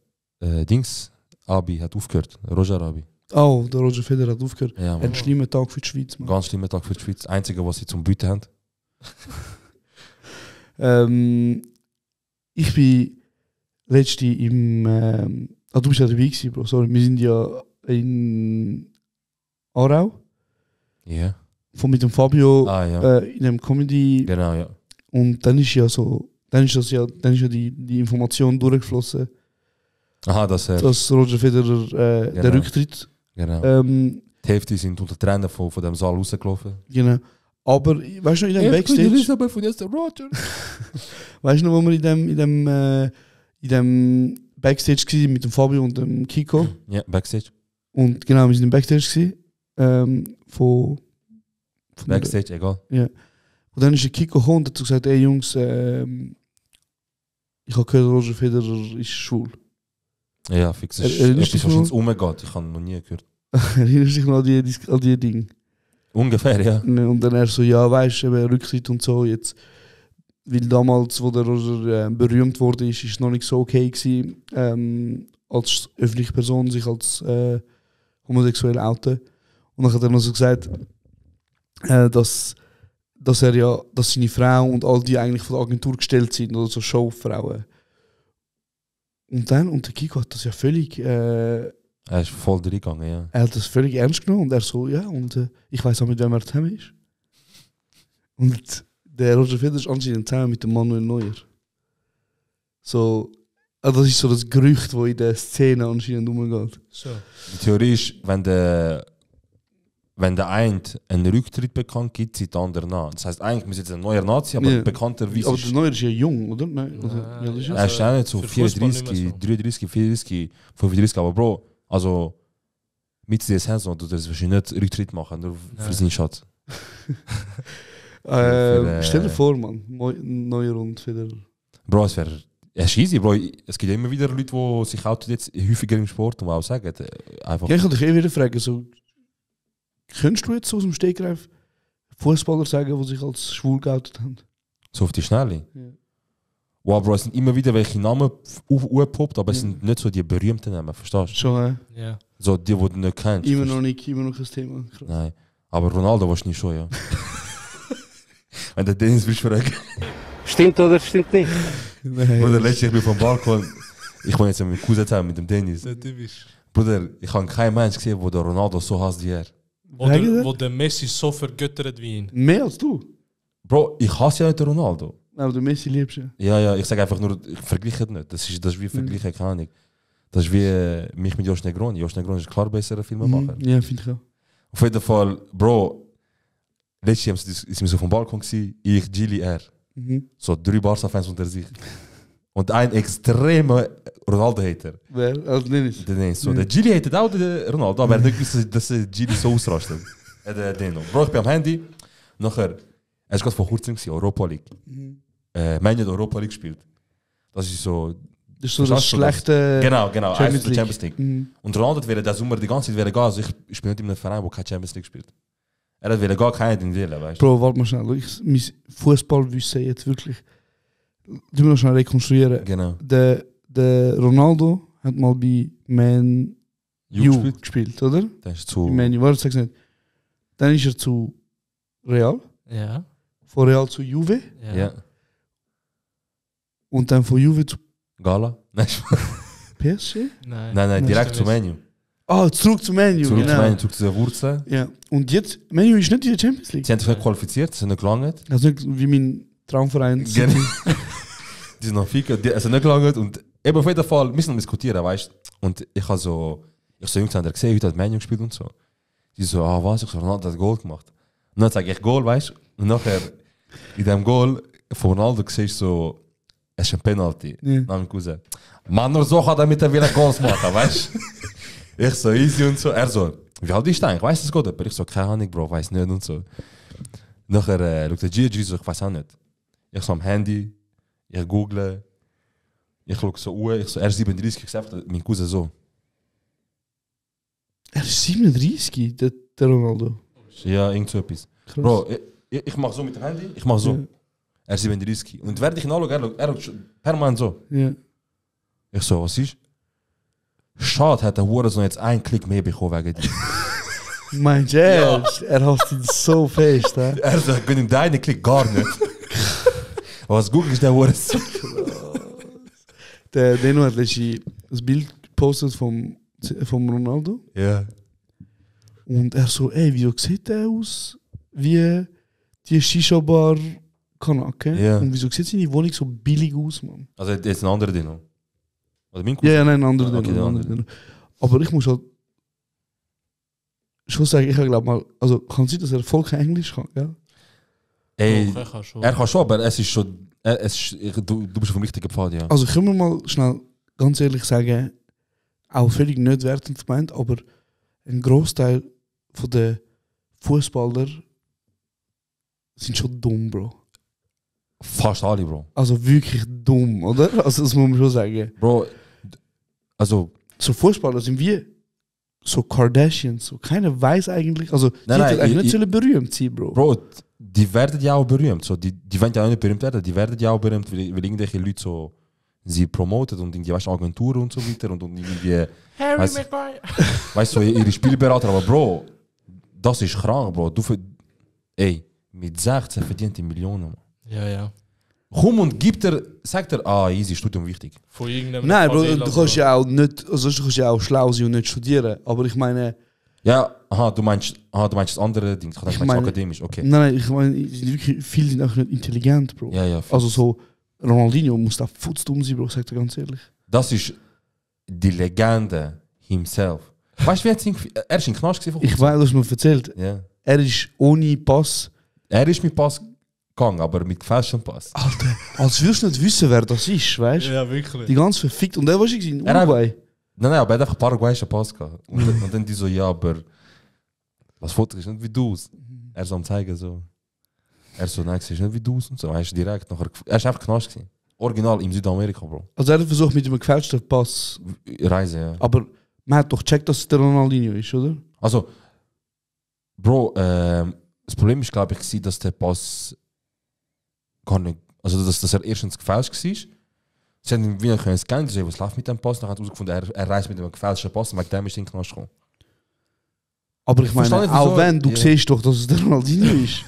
Abi hat aufgehört. Roger Abi. Oh, der Roger Federer hat aufgehört. Ja, ein schlimmer Tag für die Schweiz, man. Ganz schlimmer Tag für die Schweiz. Das Einzige, was sie zum Bieten haben. Ich bin letzte im... du bist ja dabei gewesen, Bro. Sorry, wir sind ja in Aarau. Ja. Yeah. Mit dem Fabio ja. In einem Comedy. Genau, ja. Und dann ist ja so... Dann ist die Information durchgeflossen. Aha, dass Roger Federer der Rücktritt. Genau. Die Hälfte sind unter Tränen von dem Saal rausgelaufen. Genau. Aber weißt du noch, in dem Backstage. Elisabeth von der Roger. Weißt du noch, wo wir in dem Backstage waren mit dem Fabio und dem Kiko? Ja, Backstage. Und genau, wir sind im Backstage von Backstage, egal. Ja. Und dann ist der Kiko gekommen und hat gesagt: Ey Jungs, ich habe gehört, Roger Federer ist schwul. Ja, fix. Es ist etwas, was ins Umgeht. Ich habe noch nie gehört. Erinnerst du dich noch an die Dinge? Ungefähr, ja. Und dann er so, ja, weißt du, Rücktritt und so, jetzt, weil damals, wo der Roger berühmt wurde, ist es noch nicht so okay gewesen, als öffentliche Person sich als homosexuell outen. Und dann hat er noch so gesagt, dass seine Frau und all die eigentlich von der Agentur gestellt sind, oder so Showfrauen. Und der Kiko hat das ja völlig... er ist voll reingegangen, ja. Er hat das völlig ernst genommen und er so, ja, und ich weiß auch, mit wem er zusammen ist. Und der Roger Federer ist anscheinend zusammen mit dem Manuel Neuer. So, also das ist so das Gerücht, das in der Szene anscheinend umgeht. So. Die Theorie ist, wenn der eine einen Rücktritt bekannt gibt, zieht der andere nach. Das heisst, eigentlich ist jetzt ein neuer Nazi, aber bekannterweise. Aber der Neuer ist ja jung, oder? Nein. Er ist auch nicht so 34, 33, 34, 35, aber Bro, also mit der Saison, du darfst wahrscheinlich nicht Rücktritt machen, nur für seinen Schatz. Stell dir vor, Mann, Neuer und Federer. Bro, es wäre easy, Bro. Es gibt ja immer wieder Leute, die sich auch jetzt häufiger im Sport und auch sagen, einfach... Ja, ich kann dich wieder fragen, so, könntest du jetzt aus dem Stegreif Fußballer sagen, die sich als schwul geoutet haben? So auf die Schnelle? Ja. Wow, Bro, es sind immer wieder welche Namen aufgepoppt, aber es sind nicht so die berühmten Namen, verstehst du? Schon, ja. So, die du nicht kennst. Immer noch kein Thema. Krass. Nein. Aber Ronaldo wahrscheinlich schon, ja. Wenn der Dennis willst fragen. Stimmt oder stimmt nicht? Bruder, letztes Jahr bin ich vom Balkon. Ich war jetzt mit meinem Cousin zusammen, mit dem Dennis. Der typisch. Bruder, ich habe keinen Mensch gesehen, der Ronaldo so hasst wie er. Oder wo der Messi so vergöttert wie ihn. Mehr als du? Bro, ich hasse ja nicht den Ronaldo. Aber du Messi liebst ja. Ja, ich sage einfach nur, ich vergleiche es nicht. Das ist wie vergleichen, keine Ahnung. Das ist wie mich mit Josh Negroni. Josh Negroni ist klar besserer Filmemacher. Ja, finde ich auch. Auf jeden Fall, Bro, letztes Jahr ist mir so vom Balkon gewesen, ich, Gilly, er. So 3 Barca-Fans unter sich. Und ein extremer Ronaldo-Hater. Wer? Also Dennis. Der Dennis. So, der Gilly hatet auch den Ronaldo, aber er hat nicht gewusst, dass Gilly so ausrastet. Der Deno. Bro, ich bin am Handy. Nachher, er ist gerade vor kurzem gewesen, Europa League. Man hat Europa League gespielt. Das ist so... Das ist so das schlechte... Genau, Champions League. Und Ronaldo will der Sommer die ganze Zeit gehen. Also ich spiele nicht in einem Verein, der keine Champions League spielt. Er will gar keinen wählen, weißt du? Bro, warte mal schnell. Mein Fußballwissen jetzt wirklich... Du musst noch schnell rekonstruieren. Genau. Der Ronaldo hat mal bei Man U gespielt, oder? Das ist zu... Man U, warte, sag's nicht. Dann ist er zu Real. Ja. Von Real zu Juve. Ja. Und dann von Juve zu Gala? Nein, PSG? Nein, direkt zu Man U. Ah, zurück zu Man U, Zurück zu Man U, zurück zu der Wurzel. Ja. Und jetzt, Man U ist nicht in der Champions League. Sie haben sich nicht qualifiziert, sie sind nicht gelangt. Also nicht wie mein Traumverein. Genau. Die sind noch viel, die sind nicht gelangt. Und eben auf jeden Fall, wir müssen noch diskutieren, weißt du. Und ich habe so Jungs haben gesehen, heute hat Man U gespielt und so. Die so, was? Ich so, Ronaldo hat Goal gemacht. Und dann sage ich Goal, weißt du. Und nachher, in dem Goal von Ronaldo siehst du so, es ist ein Penalty. Ja. Nach dem Cousin. Man, nur so kann er mit der wieder Goals machen, weißt du. Ich so, easy und so. Er so, wie alt ist der eigentlich? Weißt du das gut? Aber ich so, keine Ahnung, Bro, weiß nicht und so. Nachher schaut der Gigi so, ich weiß auch nicht. Ich so am Handy, ich google, ich schaue so Uhr, ich so, er ist 37, ich sage mein Cousin so. Er ist 37, der Ronaldo. Ja, irgend so etwas. Krass. Bro, ich mach so mit dem Handy, ich mach so. Ja. Er ist 37. Und während ich nachschaue, er schaut permanent so. Ja. Ich so, was ist? Schade, hat der Hurensohn jetzt einen Klick mehr bekommen wegen dir. Meinst du ernst? Er hasst ihn so fest, hä? Er so, ich gönn ihm deinen Klick gar nicht. Was google ist der Hurensohn? Der Deno hat letztens ein Bild gepostet vom Ronaldo. Ja. Und er so, ey, wieso sieht der aus wie die Shisha-Bar Kanake? Ja. Und wieso sieht seine Wohnung so billig aus, Mann? Also jetzt ein anderer Dino. Oder mein Cousin? Ja, nein, ein anderer Okay, Deno. der Ein andere. anderer Deno. Aber ich muss halt schon sagen, ich glaube mal, also kann es sein, dass er voll kein Englisch kann, gell? Ey, Doch, er kann schon, aber es ist schon... du bist auf dem richtigen Pfad, ja. Also können wir mal schnell ganz ehrlich sagen, auch völlig nicht wertend gemeint, aber ein Großteil von den Fußballer sind schon dumm, Bro. Fast alle, Bro. Also wirklich dumm, oder? Also das muss man schon sagen. Bro, also... So Fußballer sind wie so Kardashians, so keiner weiß eigentlich, also die Nein, hätten eigentlich ich- nicht sollen berühmt sein, Bro. Bro, die werden ja auch berühmt. So, die wollen ja auch nicht berühmt werden, die werden ja auch berühmt, weil irgendwelche Leute so sie promoten und irgendwie, weißt du, Agenturen und so weiter und irgendwie... Harry Maguire. Weißt du, so ihre Spielberater, aber Bro, das ist krank, Bro. Ey, mit 16 verdient die Millionen, Mann. Ja. Komm und sagt er, easy, Studium wichtig. Von irgendeinem Nein, Bro, Favela du so. kannst ja auch nicht, also du kannst ja auch schlau sein und nicht studieren, aber ich meine, Ja, du meinst das andere Ding, ich dachte, du meinst akademisch, okay. nein, ich meine, viele sind auch nicht intelligent, Bro. Ja, Also so, Ronaldinho muss da futzdumm sein, Bro, sag dir ganz ehrlich. Das ist die Legende himself. Weißt du, er ist in Knast gewesen. Ich weiß, du hast mir erzählt, Ja. er ist ohne Pass. Er ist mit Pass gegangen, aber mit gefälschtem Pass. Alter, als würdest du nicht wissen, wer das ist, weißt du? Ja, wirklich. Die ganz verfickt. Und der war ich in Er hat- Uruguay. Nein, aber er hat einfach paraguayischen Pass gehabt. Und dann die so, ja, aber das Foto ist nicht wie du aus. Er so am zeigen so. Er so, nein, es ist nicht wie du aus und so. Er ist direkt nachher, er ist einfach Knast gewesen. Original in Südamerika, Bro. Also er hat versucht mit einem gefälschten Pass. Reise, ja. Aber man hat doch gecheckt, dass es der Ronaldinho ist, oder? Also, Bro, das Problem ist, glaube ich, dass der Pass gar nicht, also dass er erstens gefälscht war, Sie haben ihn wieder können scannen, sehen, was läuft mit dem Pass. Dann hat er herausgefunden, er reist mit einem gefälschten Pass und wegen dem ist er in den Knast gekommen. Aber ich meine, Verstehe ich, auch wieso- wenn, du Ja. siehst doch, dass es der Ronaldinho ist.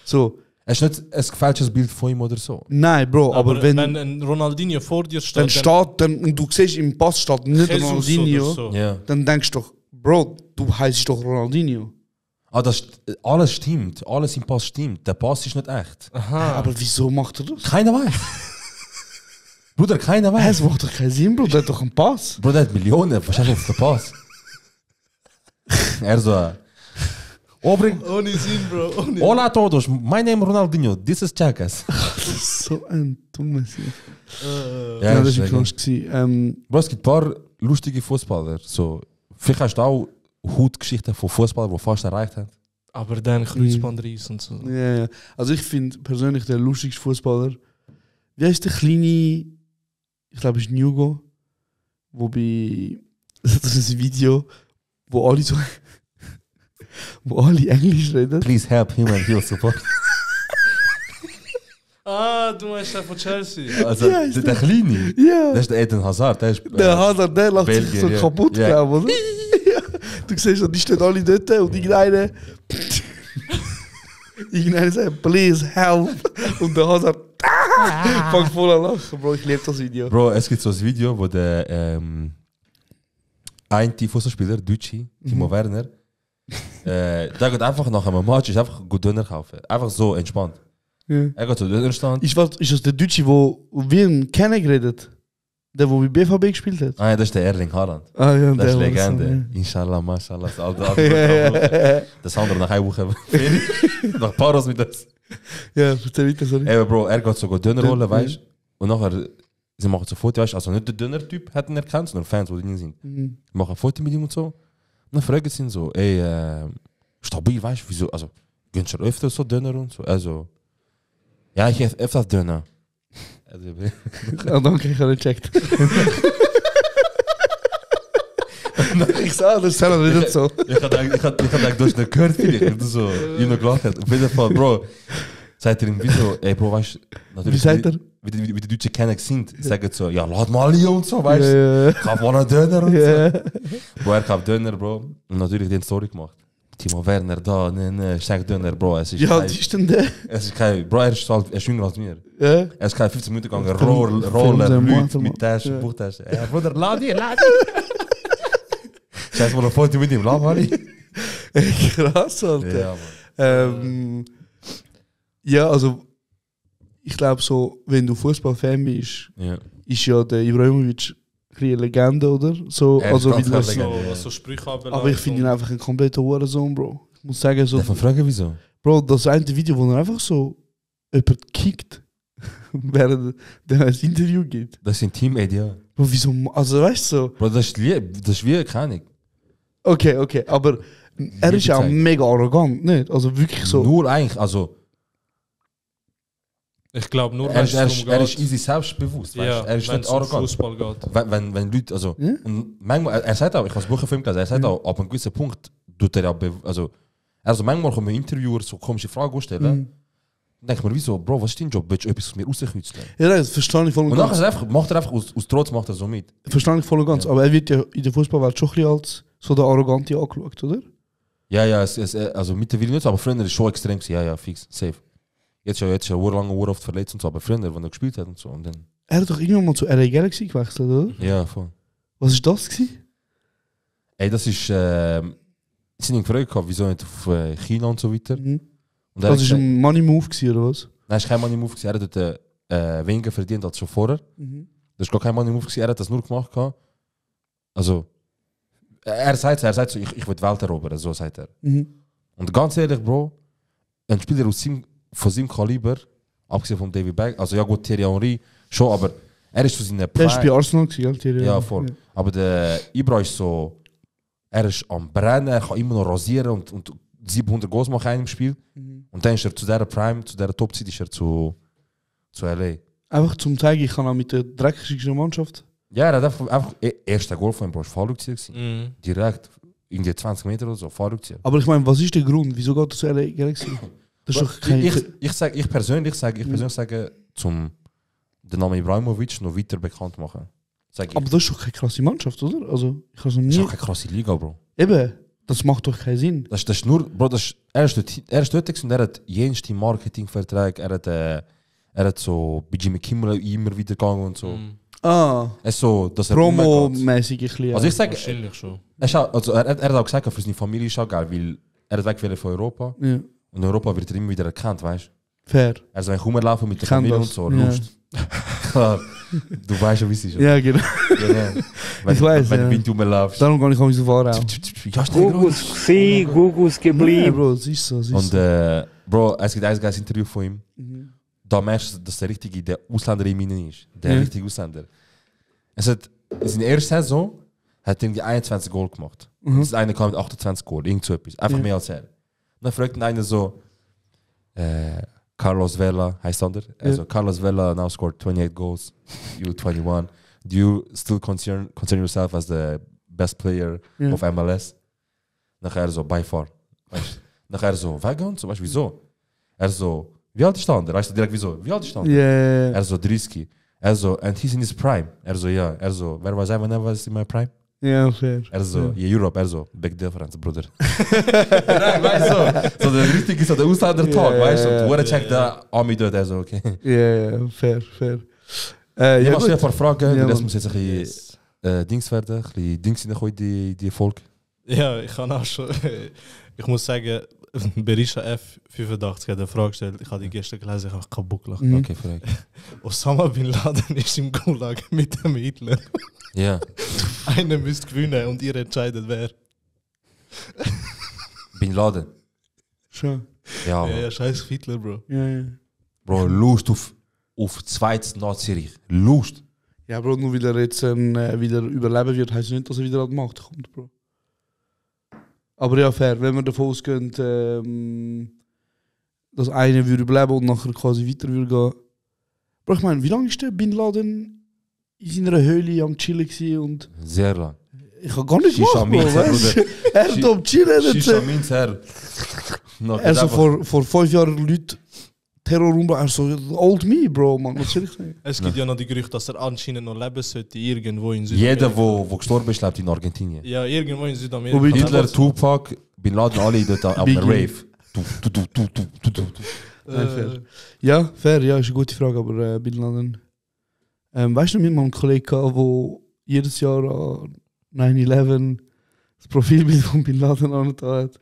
So, Es ist nicht ein gefälschtes Bild von ihm oder so. nein, Bro, aber wenn ein Ronaldinho vor dir steht, dann steht, dann, und du siehst im Pass steht nicht Jesus Ronaldinho, oder so. Ja. dann denkst du doch, Bro, du heißt doch Ronaldinho. Ah, alles stimmt, alles im Pass stimmt. Der Pass ist nicht echt. Aber wieso macht er das? Keiner weiß. Bruder, keiner Es weiß. macht doch keinen Sinn, Bro, der hat doch einen Pass. Bruder, der hat Millionen, wahrscheinlich auf den Pass. Er so. Obring. Ohne Sinn, Bro. Ohne Hola a todos, my name is Ronaldinho, this is Chakas. So ein dummes Ding. Ja, Ja, das ist war krass gewesen. Bro, es gibt ein paar lustige Fußballer. So, vielleicht hast du auch Hutgeschichten von Fußballern, die fast erreicht haben. Aber dann Kreuzbandreis und so. Ja, ja. Also ich finde persönlich der lustigste Fußballer, wie heißt der kleine, ich glaube es ist Nugo, wo bei, das ist ein Video, wo alle so, wo alle Englisch reden. Please help him and he'll support. Ah, du meinst den von Chelsea. Also, Ja, ist der Kleine, Ja, das ist der Eden Hazard. Der, ist, der Hazard, der lässt sich Belgien, so ja. kaputt, Ja. glaube oder? Ja. Du siehst, die stehen alle dort und irgendeiner sagt, please help. Und der Hazard fängt voll an lachen, Bro, ich liebe das Video. Bro, es gibt so ein Video, wo der ein Fußballspieler, Deutsche, Timo Werner, der geht einfach nach einem Match, ist einfach gut Döner kaufen. Einfach so entspannt. Ja. Er geht zu Dönerstand. Ist das der Deutsche, der wie ein Kenner geredet? Der, der bei BVB gespielt hat? Ah ja, das ist der Erling Haaland. Ah ja, Das ist war Legende. so, Inshallah, mashallah. Das alte ja. Das andere nach einer Woche. Nach Paros mit das. Ja, erzähl weiter, sorry. Ey, Bro, er geht sogar Döner holen, Ja. weißt du? Und nachher, sie machen so Foto, weißt du? Also nicht der Döner-Typ hätten ihn erkannt, sondern Fans, die drin sind. Mhm. Machen ein Foto mit ihm und so. Und dann fragen sie ihn so, ey, stabil, weißt du, wieso? Also, gönnst du öfter so Döner und so? Also, ja, ich esse öfters Döner. Also, Ah, danke, ich habe nicht gecheckt. Ich sah, das ist ja nicht so. ich hab gedacht, du hast nicht gehört, vielleicht. Du so, ich noch gelacht. Auf jeden Fall, Bro, sagt er ihm wie so, ey, Bro, weißt du, natürlich, Wie sagt er? wie die Deutschen kennen sind, sagen so, ja, lad mal hier und so, weißt du? Ja, Ich hab mal einen Döner und ja. so. Bro, er hat Döner, Bro. Und natürlich den Story gemacht. Timo Werner da, ne, sag Döner, Bro. Es ist Ja, kein, die ist denn der? es ist kein, Bro, er ist jünger als mir. Ja. Er ist keine 15 Minuten gegangen, Film- Roller, Film- Leute Film- mit Taschen, ja. Buchtaschen. Ja, Bruder, lad hier. Scheiß mal ein Foto mit ihm, lad mal hier. Krass, Alter. Ja, Mann. Ja, also ich glaube so, wenn du Fußballfan bist, Ja. ist ja der Ibrahimovic eine Legende, oder? So, Er ist also ganz wie klar das, Legende. So, was so Sprüche anbelangt. aber ich finde ihn und- einfach ein kompletter Hurensohn, Bro. Ich muss sagen, so, Darf man fragen, wieso? Bro, das eine Video, wo er einfach so jemand kickt, während der ein Interview gibt. Das ist ein Teammate, ja. Bro, wieso, also weißt du so, Bro, das ist wie keine. okay, aber er ist ja auch zeigen. mega arrogant, nicht? Also wirklich so. Nur eigentlich, also, Ich glaube nur, er weißt ist, du, er ist easy selbstbewusst, weißt? Ja, Er ist wenn nicht es um arrogant. Fußball geht. Wenn Leute, also, Ja? und manchmal, er sagt auch, ich habe das Buch im Film gelesen, er sagt auch, ab einem gewissen Punkt tut er ja, also manchmal kommen Interviewer so komische Fragen stellen, dann denke ich mir, wieso, Bro, was ist dein Job, willst du etwas aus mir rauskützeln? Ja, das verstehe ich voll und Und ganz. nachher macht er einfach aus Trotz macht er so mit. Verstehe ich voll und ganz. Aber er wird ja in der Fußballwelt schon ein bisschen als so der Arrogante angeschaut, oder? Ja, also mittlerweile nicht so, aber früher ist es schon extrem gewesen, ja, fix, safe. Jetzt ist er urlange oft verletzt und so, aber früher, wenn er gespielt hat und so, und dann, Er hat doch irgendwann mal zu LA Galaxy gewechselt, oder? ja, voll. Was ist das gewesen? Ey, das ist, ich habe ihn gefragt, wieso nicht auf China und so weiter. Mhm. Und er Das hat ist ein Money Move gewesen, oder was? nein, es war kein Money Move, gewesen. Er hat dort weniger verdient als schon vorher. Das war gar kein Money Move, gewesen. Er hat das nur gemacht. Also, er sagt so, ich will die Welt erobern, so sagt er. Und ganz ehrlich, Bro, ein Spieler von seinem Kaliber, abgesehen von David Beck, also ja gut, Thierry Henry schon, aber er ist zu seiner Der ist bei Arsenal gewesen, gell, Thierry? Ja, voll. Aber der Ibra ist so, er ist am Brennen, er kann immer noch rasieren und 700 Goals machen in einem Spiel. Und dann ist er zu dieser Prime, zu dieser Topzeit ist er zu LA. Einfach zum zeigen, ich kann auch mit der dreckigsten Mannschaft. Ja, er hat einfach erster Goal von ihm, Bro, ist Fahrrückzieher gewesen. Mhm. Direkt, irgendwie 20 Meter oder so, Fahrrückzieher. Aber ich meine, was ist der Grund? Wieso geht er zu LA Galaxy? Das ist doch kein... Ich persönlich sage, den Namen Ibrahimovic noch weiter bekannt machen. Sag ich. Aber das ist doch keine krasse Mannschaft, oder? Also, ich habe es noch Das ist nie... auch keine krasse Liga, Bro. Eben, das macht doch keinen Sinn. Das ist nur, Bro, er ist dort und er hat jenste Marketingverträge, er hat so bei Jimmy Kimmel immer wieder gegangen und so. Ah, Es ist so, dass er Promo-mäßig ein bisschen. Also ich sage, Wahrscheinlich schon. er hat auch gesagt, für seine Familie ist auch geil, weil er weg will von Europa. Ja, Und in Europa wird er immer wieder erkannt, weißt du? fair. Er soll rumlaufen mit der Kann Familie das, und so, ja. Lust. Klar, du weißt ja, wie es ist. Ja, genau. Genau. Wenn, Ich weiß, wenn ja. du Wind rumlaufst. Darum kann ich auch so fahren. Auch. Ja, schnell, Bro. Gugus Ja, geblieben. Bro, es ist so. Es ist Und so. Bro, es gibt ein geiles Interview von ihm. Mhm. Da merkst du, dass der Ausländer in ihnen ist. Der Ja. richtige Ausländer. Es hat in seiner ersten Saison hat er irgendwie 21 Goal gemacht. Mhm. Das eine kam mit 28 Goal, irgend so etwas. Einfach Ja. mehr als er. Und dann fragt ihn einer so, Carlos Vela, heißt er? Also Carlos Vela now scored 28 goals, you 21. Do you still consider yourself as the best player Ja. of MLS? Nachher so, by far. Weißt, nachher so, Wagon? So, weißt du, wieso? Er so, wie alt ist der andere? Weißt du direkt wieso? Wie alt ist der andere? Ja. Er so, 30. Er so, and he's in his prime. Er so, ja. Er so, wer war I when I was in my prime? Ja, fair. Er so, ja, Europe. Er so, big difference, Bruder. Nein, weißt du, so der richtige, so der Ausländer-Talk, Ja, weißt du? ja, Und wo er checkt, der Army dort, er so, okay. Ja, fair. Ich Ja, mach dir ein paar Fragen, Ja, das Mann. muss jetzt ein bisschen Dings werden, ein bisschen Dings reinkommen, die Folge. Ja, ich kann auch schon. Ich muss sagen, Berisha F85 hat eine Frage gestellt. Ich habe die gestern gelesen, ich habe kaputt gelacht. Mhm. Okay, frag. Osama Bin Laden ist im Gulag mit dem Hitler. Ja, Einer müsste gewinnen und ihr entscheidet wer. Bin Laden. Schon. Ja, Ja, scheiß Hitler, Bro. Ja. Bro, Lust auf zweites Nazi-Reich. Lust. Ja, Bro, nur weil er jetzt wieder überleben wird, heisst nicht, dass er wieder an die Macht kommt, Bro. Aber ja, fair, wenn wir davon ausgehen, dass einer würde überleben und nachher quasi weiter würde gehen. Bro, ich meine, wie lange ist der Bin Laden in seiner Höhle am Chillen gewesen und Sehr lang. ich habe gar nicht Shisha gemacht, Bro, Minz, weißt du? Er hat am Chillen. Shisha Minz, Herr. Er so vor 5 Jahren Leute Terror rumbauen, er so, old me, Bro, man, was soll ich sagen? Es gibt ja noch die Gerüchte, dass er anscheinend noch leben sollte, irgendwo in Jeder, der gestorben ist, lebt in Argentinien. Ja, irgendwo in Südamerika. Wobei- Hitler, Tupac, Bin Laden, alle dort auf Biggie. einem Rave. Nein, fair. Ja, fair, ja, ist eine gute Frage, aber Bin Laden. Weißt du, mit meinem Kollegen, der jedes Jahr an 9/11 das Profilbild von Bin Laden angetan hat?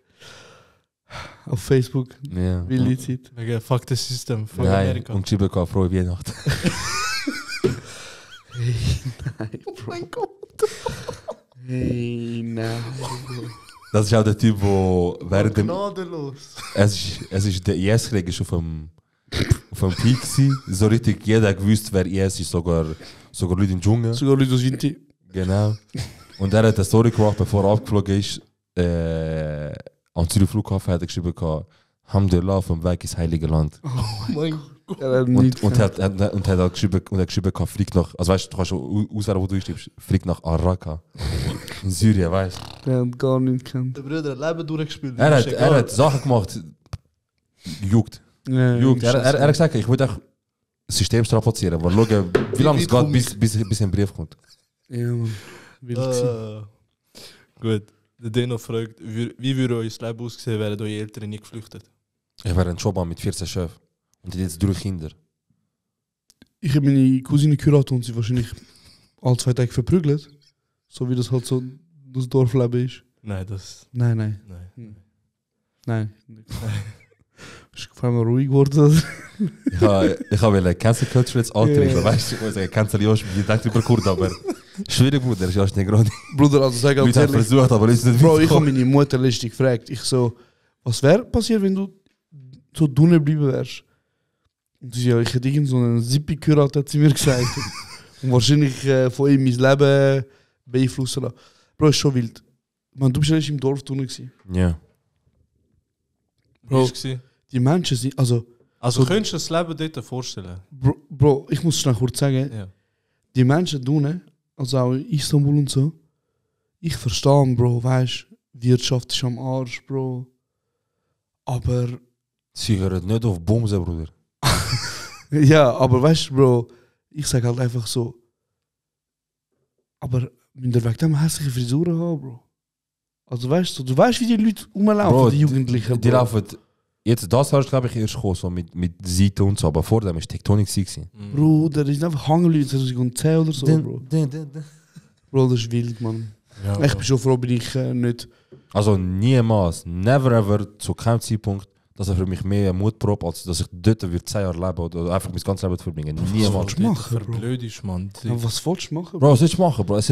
Auf Facebook, Ja. wilde Zeit. Wegen Fuck the System von Nein, Amerika. und geschrieben, frohe Weihnachten. Oh mein Gott. Hey, nein. Das ist auch der Typ, der während dem. Gnadenlos. Es ist der IS-Krieg ist auf dem Peak gewesen. So richtig, jeder hat gewusst, wer IS ist, sogar Leute im Dschungel. Sogar Leute aus Vinti. Genau. Und er hat eine Story gemacht, bevor er abgeflogen ist. Am Zürich Flughafen hat er geschrieben, Alhamdulillah, vom Weg ins Heilige Land. Oh mein Gott. Er hat Und nichts hat geschrieben, fliegt nach, also weißt du, kannst schon auswählen, wo du schreibst, fliegt nach Araka. In Syrien, weißt du. Der hat gar nichts gekannt. Der Bruder hat Leben durchgespielt. Er hat Sachen gemacht, gejuckt. Ja, Er hat gesagt, ich will auch das System strapazieren, aber schauen, wie lange es geht, bis ein Brief kommt. Ja, Mann. Wild gewesen. Gut. Der Deno fragt, wie würde euer Leben aussehen, wären eure Eltern nicht geflüchtet? Ich wäre ein Job mit 14 Chefs und ich hätte jetzt 3 Kinder. Ich habe meine Cousine geheiratet und sie wahrscheinlich alle 2 Tage verprügelt. So wie das halt so das Dorfleben ist. Nein, das. Nein. Nein. Ist auf einmal ruhig geworden. Ich habe Cancel Culture jetzt altern, weißt du, ich muss sagen, Cancel Josh, ich denke über Kurt, aber schwierig, Bruder, ist Josh nicht gerade. Bruder, also sag auch Leute haben ehrlich, versucht, aber ist nicht Bro, ich habe mitgekommen. meine Mutter letztlich gefragt. Ich so, was wäre passiert, wenn du so dünn geblieben wärst? Und sie so, ja, ich hätte irgend so einen Zippi geheiratet, hat sie mir gesagt. Und wahrscheinlich von ihm mein Leben beeinflussen lassen. Bro, ist schon wild. Man, du bist ja nicht im Dorf drin gewesen. Ja. Wie war es? Die Menschen sind, also Also könntest du das Leben dort vorstellen? Bro, ich muss schnell kurz sagen, Ja. die Menschen drinnen, also auch in Istanbul und so, ich verstehe, Bro, weißt du, Wirtschaft ist am Arsch, Bro. Aber, Sie hören nicht auf Bumsen, Bruder. ja, aber weißt du, Bro, ich sage halt einfach so, aber müssen wir wegen dem hässliche Frisuren haben, Bro? Also weißt du weißt, wie die Leute rumlaufen, Bro, die Jugendlichen, Die Bro. laufen. Jetzt das hast du, glaube ich, erst gekommen, so mit Seite und so, aber vor dem ist Tektonik gewesen. Bro, der ist einfach Hangelü 2010 oder so, Bro. Bro, das ist wild, Mann. Ja, Ich bin schon froh, bin ich nicht... Also niemals, never ever, zu keinem Zeitpunkt, dass er für mich mehr Mutprobe, als dass ich dort 10 Jahre leben oder einfach mein ganzes Leben verbringen. Niemals. willst du machen, Bro? Blöd ist, Mann. Aber was willst du machen, Bro, was willst du machen, Bro? Es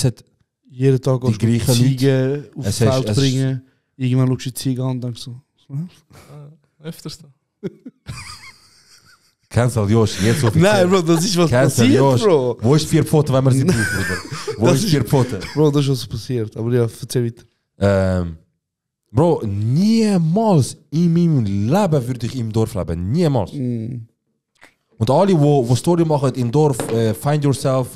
hat jeden Tag die gleichen Ziegen aufs Es Feld ist- bringen. Irgendwann schaust du die Ziege an und denkst so, Öfters. Cancel Josh, jetzt offiziell. nein, Bro, das ist was Cancel passiert, Josh. Bro. Wo ist 4 Pfoten, wenn man sie braucht, Bruder? Wo Das ist ist- 4 Pfoten? Bro, das ist was passiert. Aber ja, erzähl weiter. Bro, niemals in meinem Leben würde ich im Dorf leben. Niemals. Mm. Und alle, wo Story machen im Dorf, find yourself,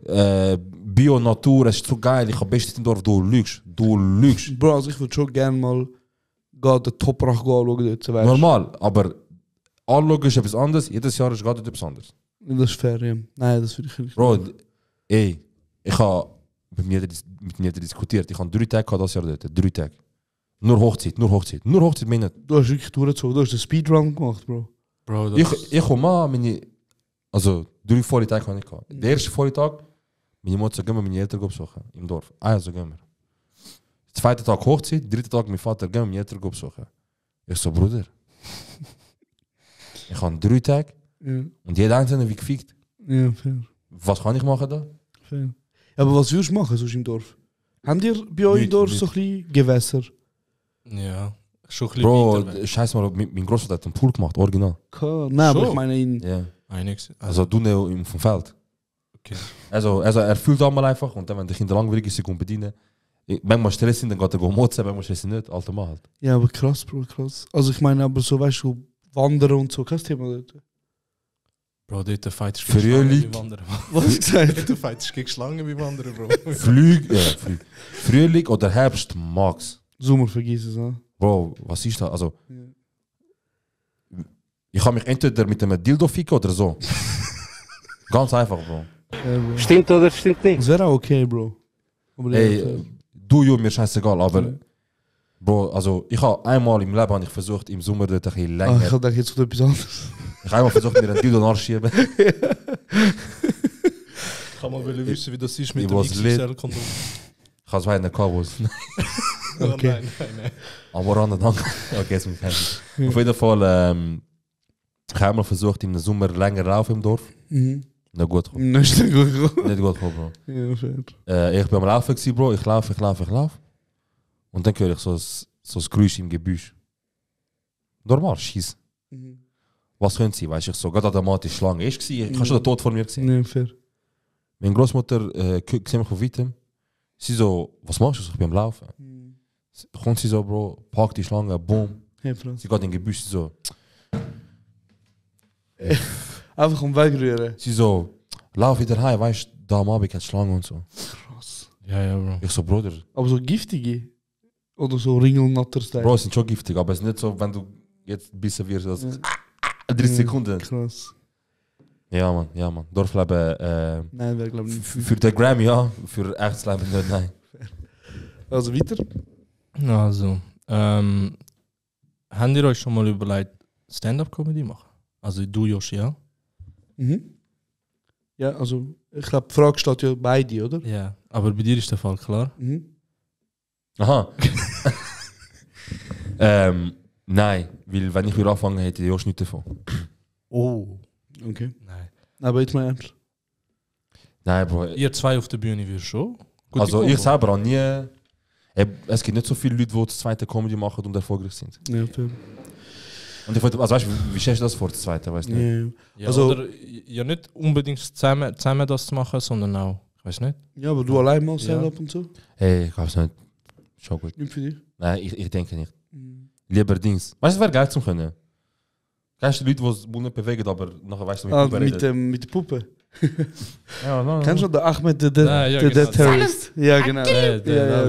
Bio, Natur, es ist so geil, ich habe Bestes im Dorf, du lügst. Du lügst. Bro, also ich würde schon gerne mal den Toprach anschauen dort, weißt du. Normal, aber anschauen ist etwas anderes, jedes Jahr ist gerade etwas anderes. Das ist fair, ja. Nein, das würde ich nicht. Bro, ey, ich habe mit mir diskutiert, ich habe 3 Tage gehabt das Jahr dort, 3 Tage. Nur Hochzeit, meine. Du hast wirklich durchgezogen, du hast den Speedrun gemacht, Bro. Bro, Ich komme mal, also 3 volle Tage habe ich gehabt. Der erste volle Tag, meine Mutter sagt, gehen wir meine Eltern besuchen im Dorf. Also gehen wir. Zweiter Tag Hochzeit, dritter Tag mein Vater, gehen wir meine Eltern besuchen. Ich so, Bruder, ich habe 3 Tage Ja, und jeder einzelne wie gefickt. ja, fair. Was kann ich machen da? fair. Aber was würdest du machen sonst im Dorf? Habt ihr bei euch im Nichts, Dorf nichts. so ein bisschen Gewässer? Ja, schon ein bisschen Bro, weiter weg. scheiß mal, mein Großvater hat einen Pool gemacht, original. Nein, aber Schon? ich meine in... Ja. Einiges. Also du ne vom Feld. Okay. Also er fühlt einmal einfach und dann, wenn die Kinder langweilig ist, sie kommen bedienen. Manchmal Stress sind, dann geht er motzen, manchmal Stress nicht, alter Mann halt. Ja, aber krass, Bro, krass. Also ich meine aber so, weißt du, wandern und so, kein Thema dort. Bro, dort fightest du Frühling. wie Wandern. Was hast du gesagt? Dort fightest du gegen Schlangen wie Wandern, Bro. Frühling oder Herbst, Max. Sommer vergiss es, ne? Bro, was ist das? Also, ich kann mich entweder mit einem Dildo ficken oder so. Ganz einfach, Bro. Ja, Bro. Stimmt oder stimmt nicht? Das wäre auch okay, Bro. Aber Ey, du, mir scheißegal, aber Bro, also ich habe einmal im Leben ich versucht, im Sommer dort ein bisschen länger. ich dachte jetzt etwas anderes. Ich habe einmal versucht, mir einen Dildo nachzuschieben. Ich kann mal wissen, wie das ist mit Ich dem was lit. XXL-Kondom. Ich habe es weiter Kabels. Okay. Nein. Aber an danke. Okay, jetzt mit Handy. Auf jeden Fall, ich habe einmal versucht, im Sommer länger laufen im Dorf. Mhm. Nicht gut gekommen. Das ist nicht gut gekommen. Nicht gut gekommen, Bro. Ja, fair. Ich bin am Laufen gewesen, Bro. Ich laufe. Und dann höre ich so ein Geräusch im Gebüsch. Normal, schieß. Mhm. Was können sie? Weißt du, ich so, gerade automatisch Schlange. Ich habe schon den Tod vor mir gesehen. Ja, fair. Meine Großmutter sieht mich von weitem. Sie so, was machst du? Ich bin am Laufen. Kommt sie so, Bro, packt die Schlange, boom. Ja, Franz. Sie geht in den Gebüsch, sie so. Einfach um wegrühren. Sie so, lauf wieder heim, weißt du, da am Abend hat Schlange und so. Krass. Ja, Bro. Ich so, Bruder, Aber so giftige? Oder so Ringelnatter-Style? Bro, sind schon giftig, aber es ist nicht so, wenn du jetzt ein bisschen wirst, also 30 Sekunden. Krass. Ja, Mann. Dorfleben, Nein, wäre glaube ich nicht. für den Grammy, ja. Für echtes Leben nicht, nein. Also weiter? Also, habt ihr euch schon mal überlegt, Stand-Up-Comedy machen? Also du, Joshi, ja? Mhm. Ja, also ich glaube, die Frage steht ja beide, oder? Ja. Aber bei dir ist der Fall klar? Mhm. Aha. Nein, weil wenn ich wieder anfangen hätte, ich auch nichts davon. Oh. Okay. Nein. Aber jetzt mal ernst. Nein, Bro. Ihr zwei auf der Bühne wirst schon? Gute Also Kombo. ich selber habe nie... Es gibt nicht so viele Leute, die das zweite Comedy machen und erfolgreich sind. Ja, fair. Und ich wollte, also weißt du, wie stellst du das vor, das zweite, weißt du nicht? Ja. Ja, Also- oder ja nicht unbedingt zusammen das zu machen, sondern auch, ich weiß nicht. Ja, aber du allein mal Stand-up und so? Hey, ich hab's nicht. Schon gut. Nicht für dich? Nein, ich denke nicht. Lieber Dings. Weißt du, es wäre geil zum können. Kennst du Leute, die das Mund nicht bewegen, aber nachher weißt du, wie Ah, reden? mit der Puppe. Ja, no, Kennst du den Ahmed, der Ja, genau. Terrorist? Ja, genau. Der ja,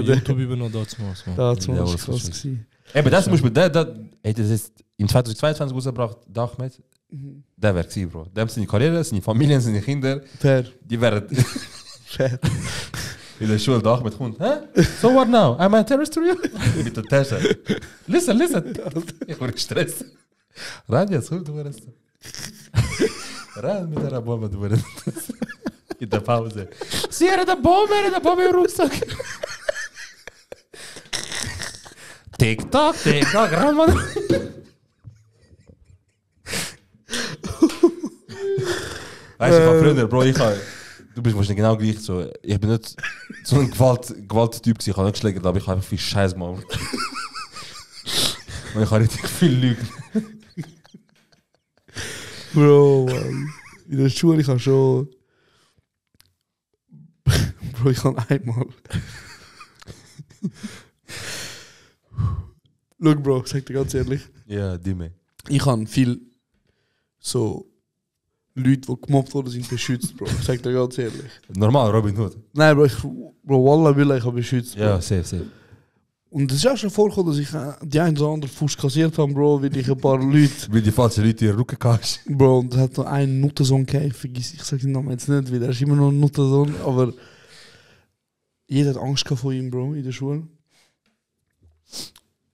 der- YouTube übernommen dazu was. Das Ja, war das krass verstehe ich. gewesen. Eben, das zum Beispiel, der hat das im 2022 rausgebracht, der Ahmed. Der wäre gewesen, Bro. Dem seine Karriere, seine Familien, seine Kinder, Fair. die wären Fair. in der Schule da mit kommt. Hä? So what now? I'm a terrorist to you? Mit der Tasche. Listen. Ich wurde gestresst. Ran jetzt, du wirst. Ran mit der Bombe, du wirst. In der Pause. Sie hat eine Bombe im Rucksack. TikTok, ran, Mann. Weißt du, früher, Bro, du bist wahrscheinlich genau gleich so. Ich bin nicht so ein Gewalttyp gewesen, ich habe nicht geschlägt, aber ich habe einfach viel Scheiß gemacht. Und ich habe richtig viel Lügen. Bro, Mann. In der Schule, ich habe schon... Bro, ich habe einmal... Schau, Bro, ich sag dir ganz ehrlich. Ja, die mir. Ich habe viel so Leute, die gemobbt worden sind, beschützt, Bro. Ich sag dir ganz ehrlich. Normal, Robin Hood. Nein, Bro, Wallah will ich habe beschützt, Bro. Ja, safe. Und es ist auch schon vorgekommen, dass ich die ein oder andere Fuß kassiert habe, Bro, weil ich ein paar Leute... Weil die falschen Leute in den Rücken kannst. Bro, und es hat noch einen Nuttensohn gegeben, ich sag den Namen jetzt nicht, weil er ist immer noch ein Nuttensohn, aber jeder hat Angst gehabt vor ihm, Bro, in der Schule.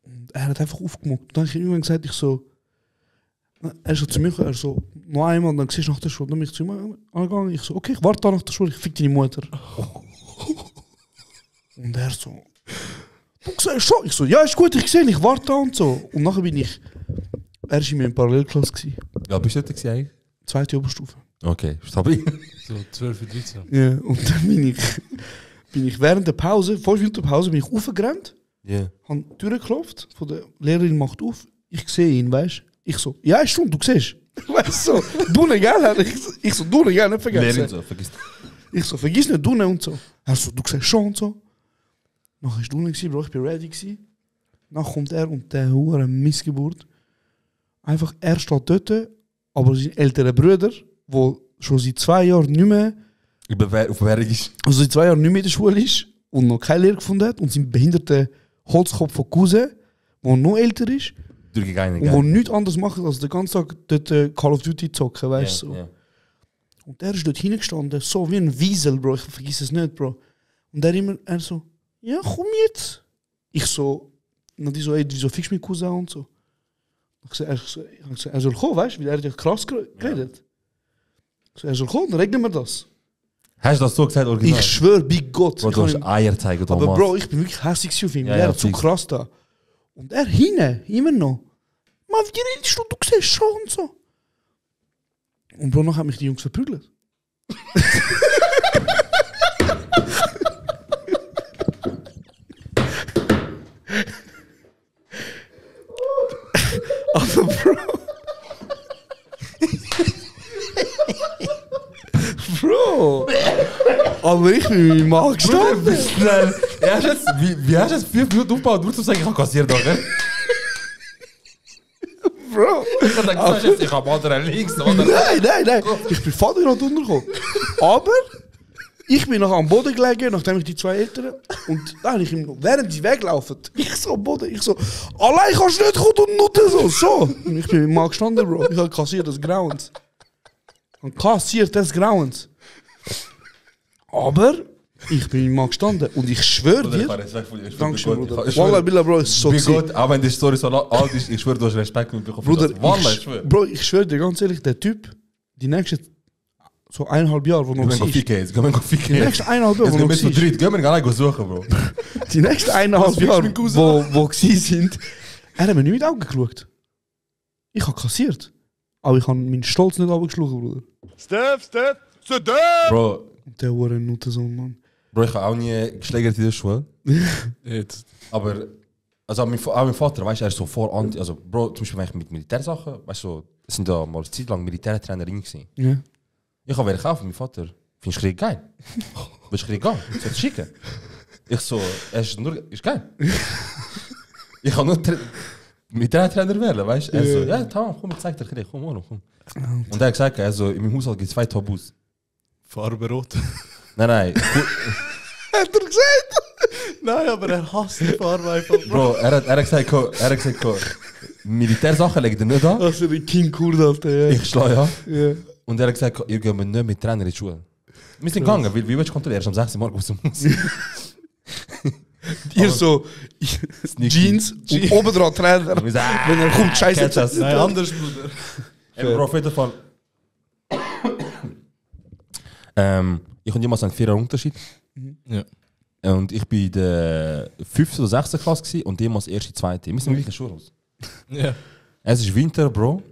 Und er hat einfach aufgemockt. Dann habe ich ihm irgendwann gesagt, er ist so zu mir gekommen, er so, noch einmal, dann siehst du nach der Schule, dann bin ich zu ihm angegangen, ich so, okay, ich warte da nach der Schule, ich fick deine Mutter. Und er so, du siehst schon, ich so, ja, ist gut, ich sehe, ich warte da und so. Und nachher er war in meiner Parallelklasse gewesen. Ja, bist du dort gewesen eigentlich? 2. Oberstufe. Okay, stabil. So 12, 13. Ja, und dann bin ich während der Pause, 5 Minuten Pause, bin ich aufgerannt, habe die Tür geklopft, von der Lehrerin macht auf, ich sehe ihn, weißt du? Ich so, ja, ist schon, du siehst. Weißt du, so, du nicht, gell? Ich so, du nicht, gell? Nicht vergessen. Lehrerin so, vergiss nicht. Ich so, vergiss nicht, du nicht und so. Er so, du siehst schon und so. Nachher war du nicht, Bro, ich bin ready gewesen. Nachher kommt er und der hure Missgeburt. Einfach, er steht dort, aber sein älterer Bruder, der schon seit 2 Jahren nicht mehr... auf Berg ist. Also seit 2 Jahren nicht mehr in der Schule ist und noch keine Lehre gefunden hat und sein behinderter Holzkopf von Cousin, der noch älter ist und der nichts anderes macht, als den ganzen Tag dort Call of Duty zocken, weißt du? So. Yeah. Und der ist dort hingestanden, so wie ein Wiesel, Bro, ich vergiss es nicht, Bro. Und er so, ja, komm jetzt. Ich so, und die so, ey, wieso fickst du mit Cousin und so? Ich habe gesagt, er soll kommen, weißt du, weil er hat ja krass geredet. So, er soll kommen, dann regeln wir das. Hast du das so gesagt, original? Ich schwöre, bei Gott. Bro, du hast Eier zeigen, aber Bro, ich bin wirklich hässlich auf ihn, Ja, er hat zu krass da. Und er hinten, immer noch. Mann, wie redest du, du siehst schon und so. Und Bro, nachher hat mich die Jungs verprügelt. Aber Bro. Bro. Aber ich bin mit meinem Mann gestanden. Wie hast du jetzt 5 Minuten aufgebaut, nur zu sagen, ich habe kassiert, oder? Bro. Ich habe andere links, oder? Nein. Ich bin Vater gerade untergekommen. Aber ich bin noch am Boden gelegen, nachdem ich die 2 Eltern. Und dann habe ich ihm, während sie weglaufen, ich so am Boden, ich so, allein kannst du nicht kommen und nutten so. Und ich bin mit dem Mann gestanden, Bro. Ich habe kassiert des Grauens. Aber ich bin mit dem Mann gestanden und ich schwöre dir. Dankeschön, Bruder. Wallah, Billah, Bro, ist so gut, auch wenn die Story so alt ist, ich schwöre, du hast Respekt mitbekommen. Bruder, Wallah, ich schwöre. Bro, ich schwöre dir ganz ehrlich, der Typ, die nächsten so 1,5 Jahre, wo noch ist. Gehen wir die nächsten 1,5 Jahre, wo noch ist. Gehen wir gar nicht suchen, Bro. Die nächsten 1,5 Jahre, wo gsi sind, er hat mir nicht mit Augen geschaut. Ich habe kassiert. Aber ich habe meinen Stolz nicht abgeschlagen, Bruder. Steph! Bro. Der war ein Nuttensohn, Mann. Bro, ich habe auch nie geschlägert in der Schule. Aber, also auch mein Vater, weißt du, er ist so vor Anti. Also, Bro, zum Beispiel, wenn ich mit Militärsachen, weißt du, es sind da mal eine Zeit lang Militärtrainerin gewesen. Ja. Ich habe welche kaufen, mein Vater. Findest du Krieg geil? Willst du Krieg gehen? Soll ich schicken? Ich so, ist geil. Ich kann nur Militärtrainer werden, weißt du? Er so, ja, komm, ich zeig dir Krieg, komm. Und er hat gesagt, also, in meinem Haushalt gibt es 2 Tabus. Farbe rot. Nein. Hat er gesagt? Nein, aber er hasst die Farbe einfach. Bro, er hat gesagt, Militärsachen legt er nicht an. Also der King Kurd, Alter, ja. Ich schlage ja. Ja. Und er hat gesagt, ihr geht nicht mit Trainer in die Schule. Wir sind gegangen, weil wie willst du kontrollieren? Erst am 6. Morgen aus dem Haus. Ihr so Jeans und oben dran Trainer. Wenn er kommt, scheiße. das. Nein, anders, Bruder. Bro, auf jeden Fall. Ich habe jemals einen 4er Unterschied. Ja. Und ich bin in der 5. oder 6. Klasse gewesen und jemals erste, zweite. Wir sind gleich in der Schule raus. Ja. Es ist Winter, Bro.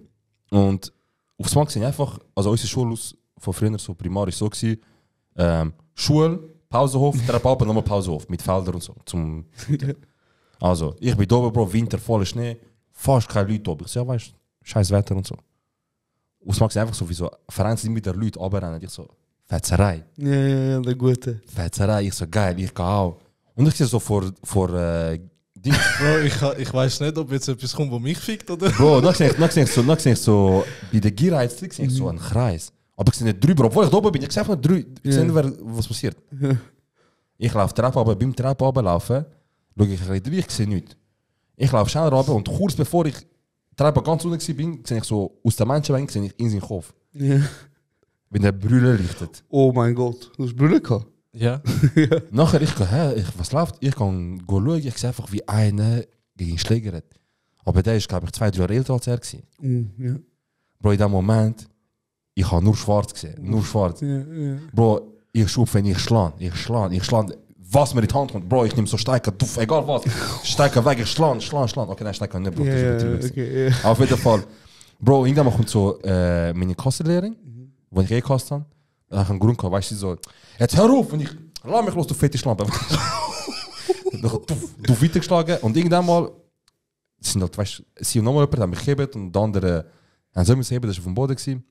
Und aufs Mal gesehen einfach, also unsere Schule aus, von früher so primär ist so gewesen, Schule, Pausenhof, Treppenabend, nochmal Pausenhof mit Feldern und so. Also, ich bin da oben, Bro, Winter, voller Schnee, fast keine Leute oben. Ich so, ja, weißt du, scheiß Wetter und so. Aufs Mal gesehen einfach so wie so, Vereins sind mit der Leute runterrennen. Ich so, Fetzerei. Ja, der Gute. Fetzerei, ich so, geil, ich gehe auch. Und ich sehe so vor Ding. Bro, ich weiß nicht, ob jetzt etwas kommt, wo mich fickt, oder? Bro, dann sehe ich so, bei der Gierreiz sehe ich so einen Kreis. Aber ich sehe nicht drüber, obwohl ich da oben bin, ich sehe einfach nicht drüber, ich sehe nicht, was passiert. Ich laufe Treppe runter, beim Treppe runterlaufen, schaue ich ein bisschen, ich sehe nichts. Ich laufe schneller runter und kurz bevor ich Treppe ganz unten bin, sehe ich so, aus der Menschenmenge sehe ich in seinen Kopf. Ja. Wenn der Brille lichtet. Oh mein Gott, du hast Brille gehabt? Ja. Nachher, ich gehe, was läuft? Ich kann schauen, ich sehe einfach, wie einer gegen Schläger hat. Aber der ist, glaube ich, 2-3 Jahre älter als er gewesen. Ja. Bro, in dem Moment, ich habe nur schwarz gesehen. Nur schwarz. Ja. Bro, ich schub, wenn ich schlage. Was mir in die Hand kommt. Bro, ich nehme so Steiger, egal was. Steiger weg, ich schlage. Okay, nein, Steiger nicht, Bro. Das ist übertrieben. Okay, ja. Auf jeden Fall. Bro, irgendwann kommt so meine Kassenlehrerin, wo ich Kasse habe. Da habe ich einen Grund gehabt, weißt du, so, jetzt hör auf, und ich, lass mich los, du fette Schlampe. Du weitergeschlagen und irgendwann mal, sind halt, weißt du, sie und nochmal jemand haben mich gegeben und der andere haben so mich gegeben, das war auf dem Boden gewesen.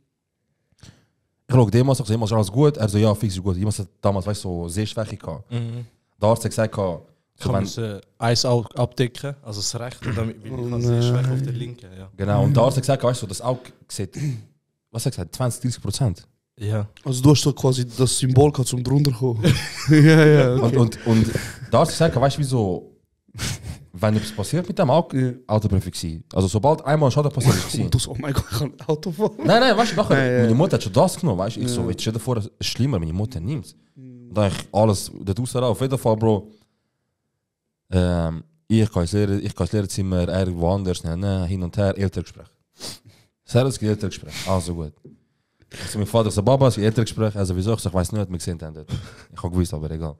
Ich schaue damals, ich so, ist alles gut? Er so, ja, fix ist gut. Jemand hat damals, weißt du, so Sehschwäche gehabt. Der Arzt hat gesagt, so, Ich muss eins abdecken, also das rechte, damit ich habe Sehschwäche auf der linken. Ja. Genau, und der Arzt hat gesagt, weißt du, das Auge sieht, was hat er gesagt, 20-30%. Ja. Also du hast doch quasi das Symbol gehabt, zum drunter kommen. Ja, okay. Und da hast du gesagt, weißt du wieso, wenn etwas passiert mit dem Auge, Autoprüfung gewesen. Also sobald einmal ein Schaden passiert ist, und du so, oh mein Gott, ich kann Auto fahren. Nein, weißt du, nachher, meine Mutter hat schon das genommen, weißt du, ich so, jetzt stell dir vor, es ist schlimmer, meine Mutter nimmt es. Und dann ich alles dort raus, auf jeden Fall, Bro, ich gehe ins Lehrerzimmer, er woanders, hin und her, Elterngespräch. Servus, Elterngespräch, also gut. Also mein Vater sagt, Baba, es ist ein Elterngespräch, also wieso? Ich weiß nicht, wir gesehen haben dort. Ich habe gewusst, aber egal.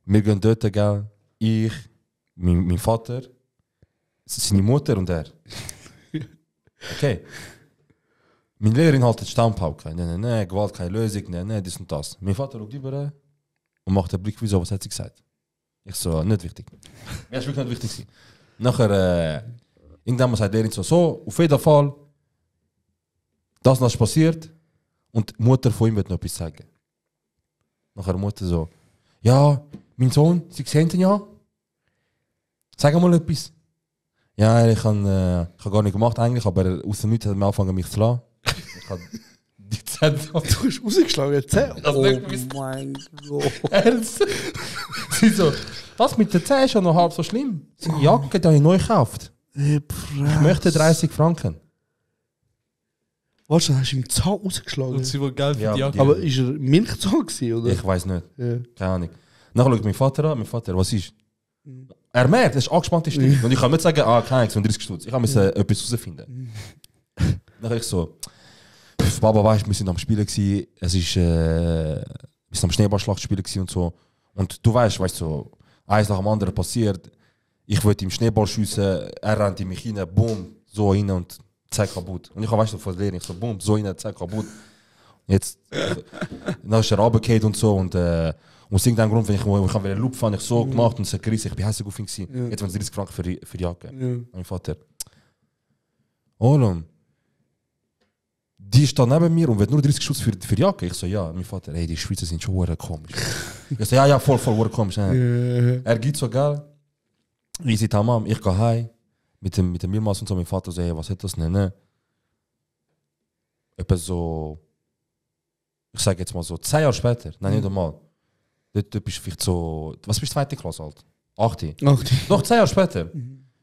Wir gehen dort, gell, ich, mein Vater, seine Mutter und er. Okay. Meine Lehrerin hält den Stammpauke. Nein, Gewalt keine Lösung, nein, das und das. Mein Vater schaut über und macht den Blick, wieso, was hat sie gesagt? Ich so, nicht wichtig. Ja, ist wirklich nicht wichtig. Nachher, irgendwann sagt die Lehrerin so, auf jeden Fall, das ist passiert und die Mutter von ihm wird noch etwas sagen. Nachher die Mutter so, ja, mein Sohn, Sie sehen ihn ja. Sag mal etwas. Ja, ich habe gar nicht gemacht eigentlich, aber aus dem Nichts hat er angefangen mich zu lassen. Ich habe die Zähne... Du hast rausgeschlagen, Zähne? Oh mein Gott. Ernst? Sie so, das mit der Zähne ist ja noch halb so schlimm. Seine Jacke, die habe ich neu gekauft. Ich möchte 30 Franken. Warte, hast du ihm Zahn rausgeschlagen? Und sie will Geld für die Jacke. Aber ist er Milchzahn gewesen, oder? Ich weiß nicht. Ja. Keine Ahnung. Nachher schaut mein Vater an. Mein Vater, was ist? Er merkt, es ist angespannte Stimme. Und ich kann nicht sagen, keine Ahnung, 30 Stutz. Ich musste etwas herausfinden. Nachher ich so, Baba, weißt du, wir sind am Spielen gewesen. Es ist, wir sind am Schneeballschlacht spielen gewesen und so. Und du weißt so, eins nach dem anderen passiert. Ich wollte im Schneeball schiessen, er rennt in mich rein, boom, so rein und zack, kaputt. Und ich habe, weißt du, von der Lehrerin, ich so, boom, so rein, zack, kaputt. Jetzt, dann ist er runtergefallen und so und aus irgendeinem Grund, wenn ich eine Loop fahren, ich so gemacht und es hat gerissen, ich bin hässlich auf ihn gewesen. Jetzt waren es 30 Franken für die Jacke. Mein Vater. Olum, die ist da neben mir und wird nur 30 Schuss für die Jacke. Ich so, ja, mein Vater, hey, die Schweizer sind schon sehr komisch. Ich so, ja, voll komisch. Er geht so, geil. Ich sage, Mom, ich gehe heim mit dem Milmaß und so. Mein Vater so, hey, was hat das denn? Etwas so, ich sage jetzt mal so, 10 Jahre später, nein, nicht einmal. Du bist vielleicht so, was bist du, 2. Klasse alt? 8. Noch 10 Jahre später.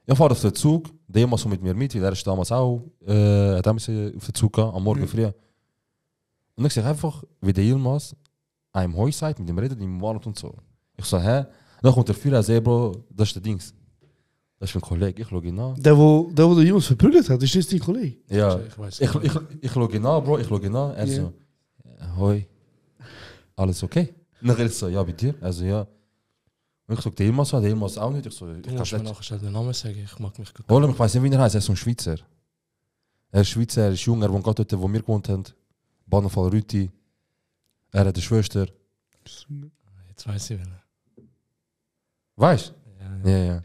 Ja, fahr auf den Zug, der immer so mit mir mit, weil er ist damals auch, hat auf den Zug gehabt, am Morgen früh. Und ich sehe einfach, wie der Yilmaz einem Heu sagt, mit dem redet, im Warnt und so. Ich so, hä? Dann kommt der Führer, sagt, Bro, das ist der Dings. Das ist mein Kollege, ich schaue ihn an. Der, wo der Yilmaz verprügelt hat, ist das dein Kollege? Ja, ich schaue ihn an, Bro, ich schaue ihn an. Er so, Hoi, alles okay? Und er so, ja, bei dir? Also ja. Und ich sage, der Yilmaz auch nicht. Ich so, Du musst mir nachher schnell den Namen sagen, ich mag mich gut. Holm, ich weiß nicht, wie er heißt, er ist so ein Schweizer. Er ist Schweizer, er ist jung, er wohnt gerade dort, wo wir gewohnt haben. Bahnhof Rüti. Er hat eine Schwester. Jetzt weiß ich wieder. Weißt du? Ja.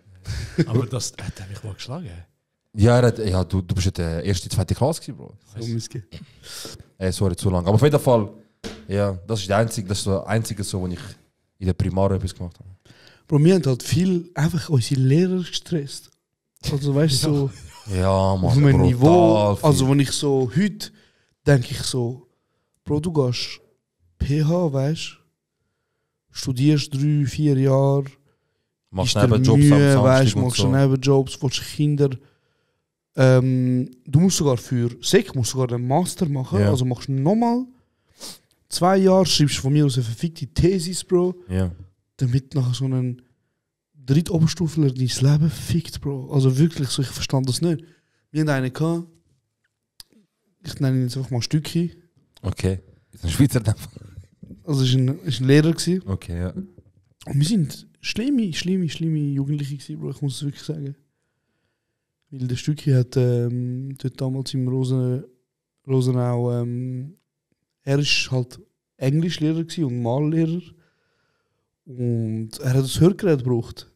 Aber das hat er mich mal geschlagen. Ja, du bist ja der erste, zweite Klasse gewesen, Bro. Sorry, zu lang. Aber auf jeden Fall, ja, das ist das Einzige, so, wo ich in der Primar etwas gemacht habe. Bro, wir haben halt viel einfach unsere Lehrer gestresst. Also weißt du, so ja, Mann, auf einem Niveau, viel. also wenn ich so heute denke ich so, Bro, du gehst PH, weißt du, studierst 3-4 Jahre, machst Nebenjobs am Samstag und machst so. Nebenjobs, willst Kinder. Du musst sogar für SEC einen Master machen, Ja. also machst du nochmal 2 Jahre, schreibst von mir aus eine verfickte Thesis, Bro, Ja. damit nachher so ein Drittoberstufler dein Leben fickt, Bro. Also wirklich, so, ich verstand das nicht. Wir hatten einen gehabt, ich nenne ihn jetzt einfach mal Stücki. Okay. Ist ein Schweizer dann? Also ist ein Lehrer gewesen. Okay, ja. Und wir sind schlimme Jugendliche gewesen, Bro, ich muss es wirklich sagen. Weil der Stücki hat dort damals im Rosenau, er ist halt Englischlehrer gewesen und Mallehrer. Und er hat das Hörgerät gebraucht.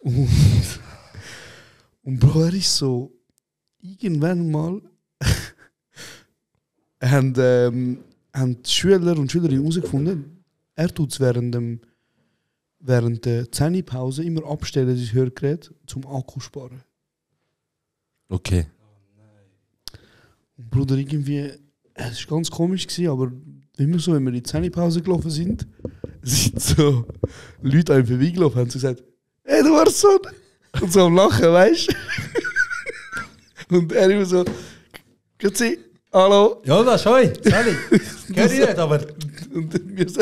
Und Bro, er ist so, irgendwann mal haben die Schüler und Schülerinnen herausgefunden, er tut es während der Zähnepause immer abstellen, das Hörgerät, zum Akku sparen. Okay. Und Bruder, irgendwie, es war ganz komisch gewesen, aber immer so, wenn wir in die Zähnepause gelaufen sind so Leute einem vorbeigelaufen, haben so gesagt, hey, du warst so. Und so am Lachen, weißt du? Und er immer so, grüezi, hallo. Ja, das ist hoi, Sally. Kenn ich nicht, aber... Und wir so,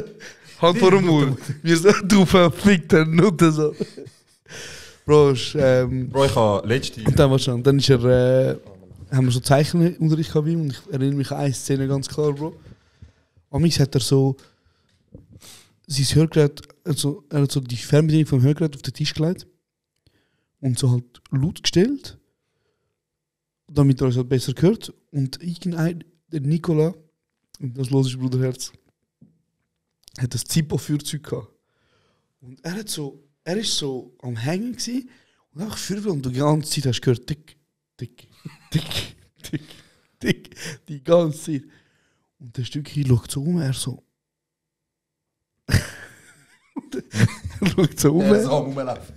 Hand vor dem Mund. Wir so, du verfickter Nutte, so. Bro, Bro, ich habe letzte... Und dann war schon, dann ist haben wir so Zeichenunterricht gehabt und ich erinnere mich an eine Szene ganz klar, Bro. Amis hat er so sein Hörgerät, also er hat so die Fernbedienung vom Hörgerät auf den Tisch gelegt und so halt laut gestellt, damit er es halt besser hört. Und der Nicola, und das los ist Bruderherz, hat das Zippo-Feuerzeug gehabt. Und er ist so am Hängen gewesen und einfach Feuerwehr und die ganze Zeit hast du gehört, tick, tick, tick, tick, tick, die ganze Zeit. Und der Stückchen schaut so er so. Er schaut so Er ist am Rumlaufen.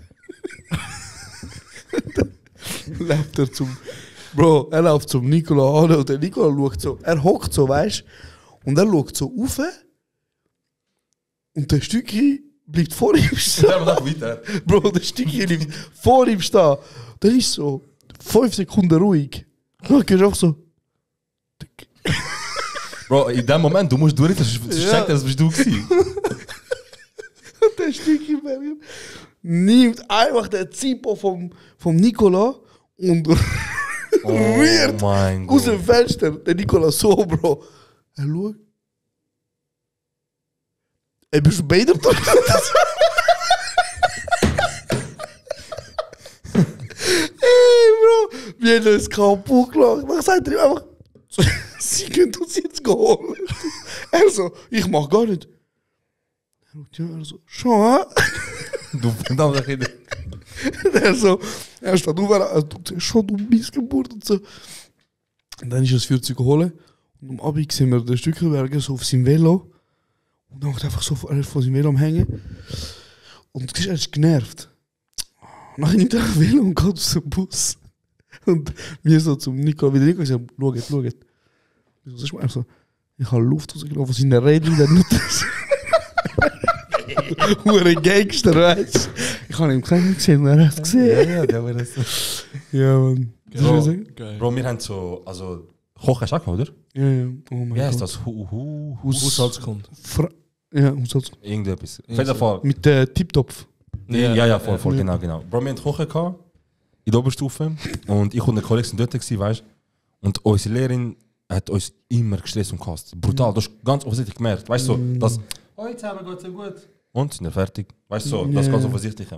Läuft er zum. Bro, er läuft zum Nicola an und der Nicola schaut so. Er hockt so, weißt du? Und er schaut so rauf. Und der Stückchen bleibt vor ihm stehen. Bro, der Stückchen bleibt vor ihm stehen. Der ist so 5 Sekunden ruhig. Dann gehst du einfach so. Bro, in dem Moment, du musst durch, das checkt, das bist du gewesen. Und der Stückchen nimmt einfach den Zippo vom Nicola und rührt aus dem Fenster. Der Nicola so, Bro. Er schaut. Ey, bist du beide dort? Ey, Bro. Wir haben uns kaputt gelacht. Dann sagt er ihm einfach, sie können uns jetzt holen. Er so, ich mach gar nicht. Er schaut, ja, er so, schon, hä? Du verdammt Kind. Er so, er steht auf, er tut schon du Missgeburt und so. Und dann ist er das Feuerzeug geholt. Und am Abend sehen wir den Stückelberger so auf seinem Velo. Und dann macht er einfach so von seinem Velo am Hängen. Und er ist genervt. Nachher nimmt er ein Velo und geht aus dem Bus. Und wir so zum Nico, wieder Nico gesagt, schaut. So, ich habe Luft rausgelaufen, was in der Rede wieder nicht ist. Hure Gangster, weißt du? Ich habe ihn nicht gesehen, er hat es gesehen. Ja, der war das. Ja, Mann. Bro, wir haben so, also, Koch hast du auch, oder? Ja. Oh mein Gott. Wie heißt das? Haushaltskund. Ja, Haushaltskund. Irgendetwas. Auf jeden Fall. Mit Tiptopf. Ja, voll, genau. Bro, wir hatten Kochen gehabt, in der Oberstufe. Und ich und der Kollege sind dort gewesen, weißt du? Und unsere Lehrerin hat uns immer gestresst und gehasst. Brutal, du hast ganz offensichtlich gemerkt. Weißt du, so, dass. Oh, jetzt haben wir so gut. Und sind wir fertig. Weißt du, so, das ist ganz offensichtlich.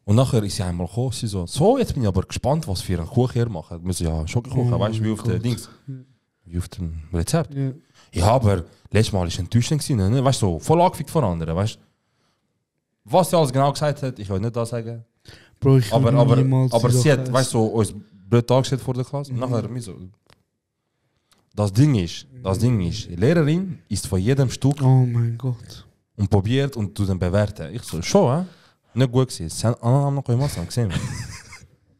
Und nachher ist sie einmal gekommen, sie so, jetzt bin ich aber gespannt, was für einen Kuchen ihr macht. Wir müssen ja Schokokuchen, weißt du, wie auf dem Dings. Wie auf dem Rezept. Ja, aber letztes Mal war es enttäuschend, ne? Weißt du, so, voll angefickt von anderen, weißt du. Was sie alles genau gesagt hat, ich will nicht das sagen. Bro, ich aber sie hat, weißt du, so, uns blöd dargestellt vor der Klasse. Und nachher mir so. Das Ding ist, die Lehrerin isst von jedem Stück. Oh mein Gott. Und probiert und du dann bewerten. Ich so, schon, hä? Nicht gut gewesen. Sie haben noch keine Masse gesehen.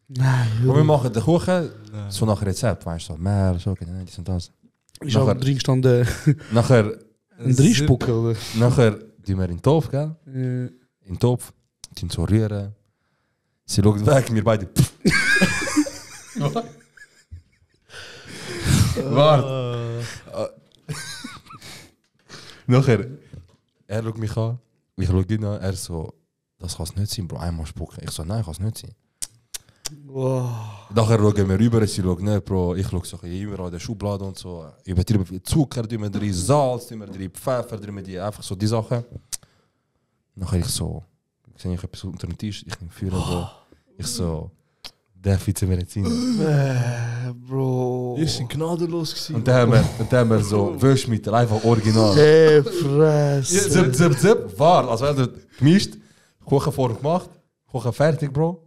Nein, aber wir machen den Kuchen so nach Rezept, weißt du, so Mehl, so, dies und das. Ich habe drin gestanden. Nachher. Ein Dreispucken, oder? Nachher tun wir in den Topf, gell? Ja. In den Topf, tun so rühren. Sie schaut weg, wir beide. Warte. Nachher, er schaut mich an, ich schaue ihn an, er so, das kann es nicht sein, Bro, einmal spucken. Ich so, nein, kann es nicht sein. Wow. Nachher schauen wir rüber, sie schaut nicht, Bro, ich schaue so immer an der Schublade und so, übertrieben viel Zucker, tun wir drin, Salz, tun wir drin, Pfeffer, tun wir drin, einfach so die Sachen. Nachher ich so, sehe ich etwas unter dem Tisch, ich nehme Führer, Bro. Ich so, der Vizemediziner. Bro. Wir sind gnadenlos gewesen. Und dann haben wir so Wäschmittel, einfach original. Hey, Fresse. Zip, war, als wäre das gemischt, Kuchen vorher gemacht, Kuchen fertig, Bro.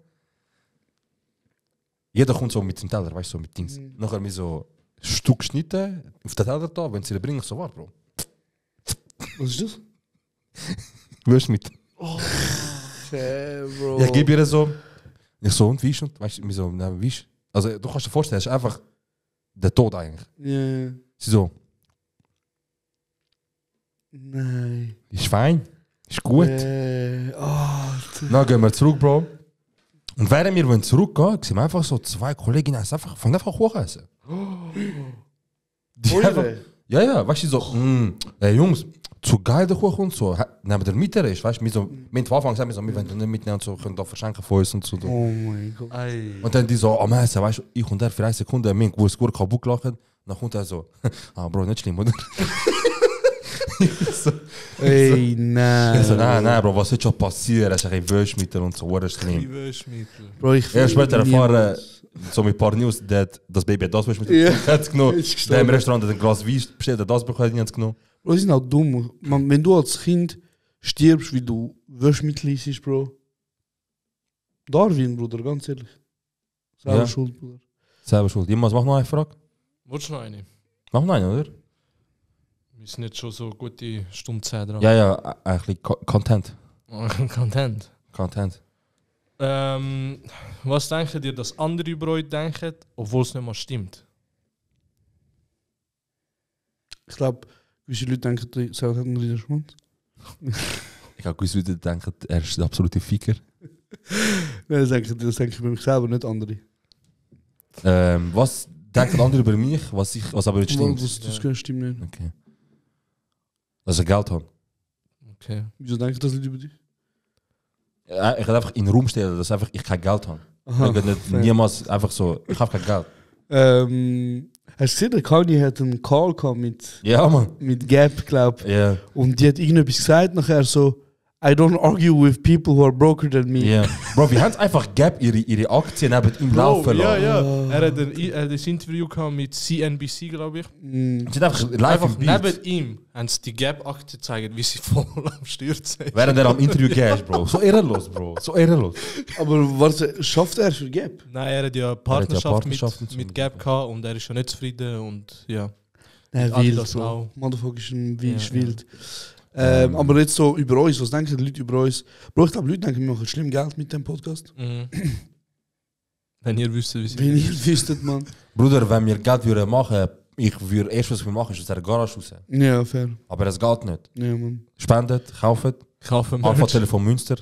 Jeder kommt so mit dem Teller, weißt du, so mit Dings. Nachher mir so ein Stück geschnitten, auf den Teller da, wenn sie den bringen, so war, Bro. Was ist das? Wäschmittel. Oh, hey, Bro. Ja, ich gebe ihr so. Ich so, und wie ist und weißt du, mir so, na, wie ist? Also, du kannst dir vorstellen, es ist einfach der Tod eigentlich. Ja. Sie so, nein. ist fein, ist gut. Dann gehen wir zurück, Bro. Und während wir zurückgehen, sehen wir einfach so zwei Kolleginnen fangen einfach Kuchen essen. Die einfach, ja, weißt du, so, ey Jungs, zu geil der Kuchen und so, nehmen wir mit der ist, weißt du, wir haben am Anfang gesagt, wir wollen nicht mitnehmen und so, können da verschenken von uns und so. Oh mein Gott. Und dann die so, am Essen, weißt du, ich und der für 1 Sekunde, wir haben gewusst, gut kaputt gelacht, dann kommt er so, Bro, nicht schlimm, oder? So, ey, nein. Ich so, nein, Bro, was wird schon passieren? Es ist ein Wäschmittel und so, oder schlimm. Wäschmittel. Bro, ich später erfahren, so mit ein paar News, das Baby hat das Wäschmittel genommen. Der im Restaurant hat ein Glas Wein bestellt, hat das bekommen, hat genommen. Bro, die sind auch dumm. Man, wenn du als Kind stirbst, wie du Wäschmittel isst, Bro. Darwin, Bruder, ganz ehrlich. Selber schuld, Bruder. Selber schuld. Jemand, mach noch eine Frage. Wolltest du noch eine? Mach noch eine, oder? Wir sind jetzt schon so gute Stunde dran. Ja, eigentlich Content. Content. Was denken dir, dass andere über euch denken, obwohl es nicht mal stimmt? Ich glaube, gewisse Leute denken, die selber hat einen Riederschmand. Ich habe gewisse Leute denken, er ist der absolute Ficker. Nein, das denke ich bei mich selber, nicht andere. Was denken andere über mich, was aber nicht stimmt? Das stimmt nicht. Okay. Dass ich Geld habe. Okay. Wieso denken das Leute über dich? Ja, ich will einfach in den Raum stellen, dass ich kein Geld habe. Aha, ich will nicht niemals einfach so, ich habe kein Geld. Hast du gesehen, der Kanye hat einen Call gehabt mit Gap, glaube ich. Yeah. Und die hat irgendetwas gesagt, nachher so, I don't argue with people who are broker than me. Yeah. Bro, wir haben einfach Gap ihre Aktien neben ihm laufen lassen. Ja. Er hat ein Interview gehabt mit CNBC, glaube ich. Sie sind einfach live einfach neben ihm haben sie die Gap-Aktie gezeigt, wie sie voll am Stürzen sind. Während er am Interview geht, Bro. So ehrenlos, Bro. So ehrenlos. Aber was schafft er für Gap? Nein, er hat ja eine Partnerschaft mit Gap gehabt und er ist ja nicht zufrieden und ja. Wild, Bro. Motherfucker ist ein wild. Aber jetzt so über uns, was denken die Leute über uns? Bro, ich glaube, Leute denken, wir machen schlimm Geld mit dem Podcast. Wenn ihr wüsstet, wie Wenn ihr wüsstet, man. Bruder, wenn wir Geld würden machen, ich würde erst, was ich machen, ist aus der Garage raus. Ja, fair. Aber es geht nicht. Ja, man. Spendet, kauft. Kaufen wir. Alpha Telefon Münster.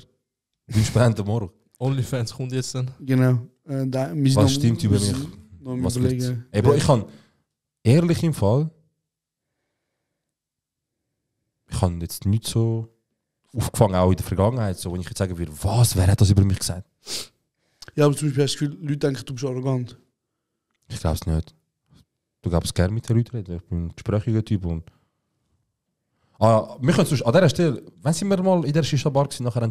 Wir spenden morgen. OnlyFans kommt jetzt dann. Genau. Wir Was stimmt über mich? Was gibt's? Ey Bro, ich kann ehrlich im Fall. Ich habe jetzt nicht so aufgefangen, auch in der Vergangenheit, so, wenn ich jetzt sagen würde, was, wer hat das über mich gesagt? Ja, aber zum Beispiel hast du das Gefühl, Leute denken, du bist arrogant. Ich glaube es nicht. Du glaubst gerne mit den Leuten reden. Ich bin ein gesprächiger Typ. Und wir können sonst, an dieser Stelle, wenn sind wir mal in der Shisha-Bar gewesen, nachher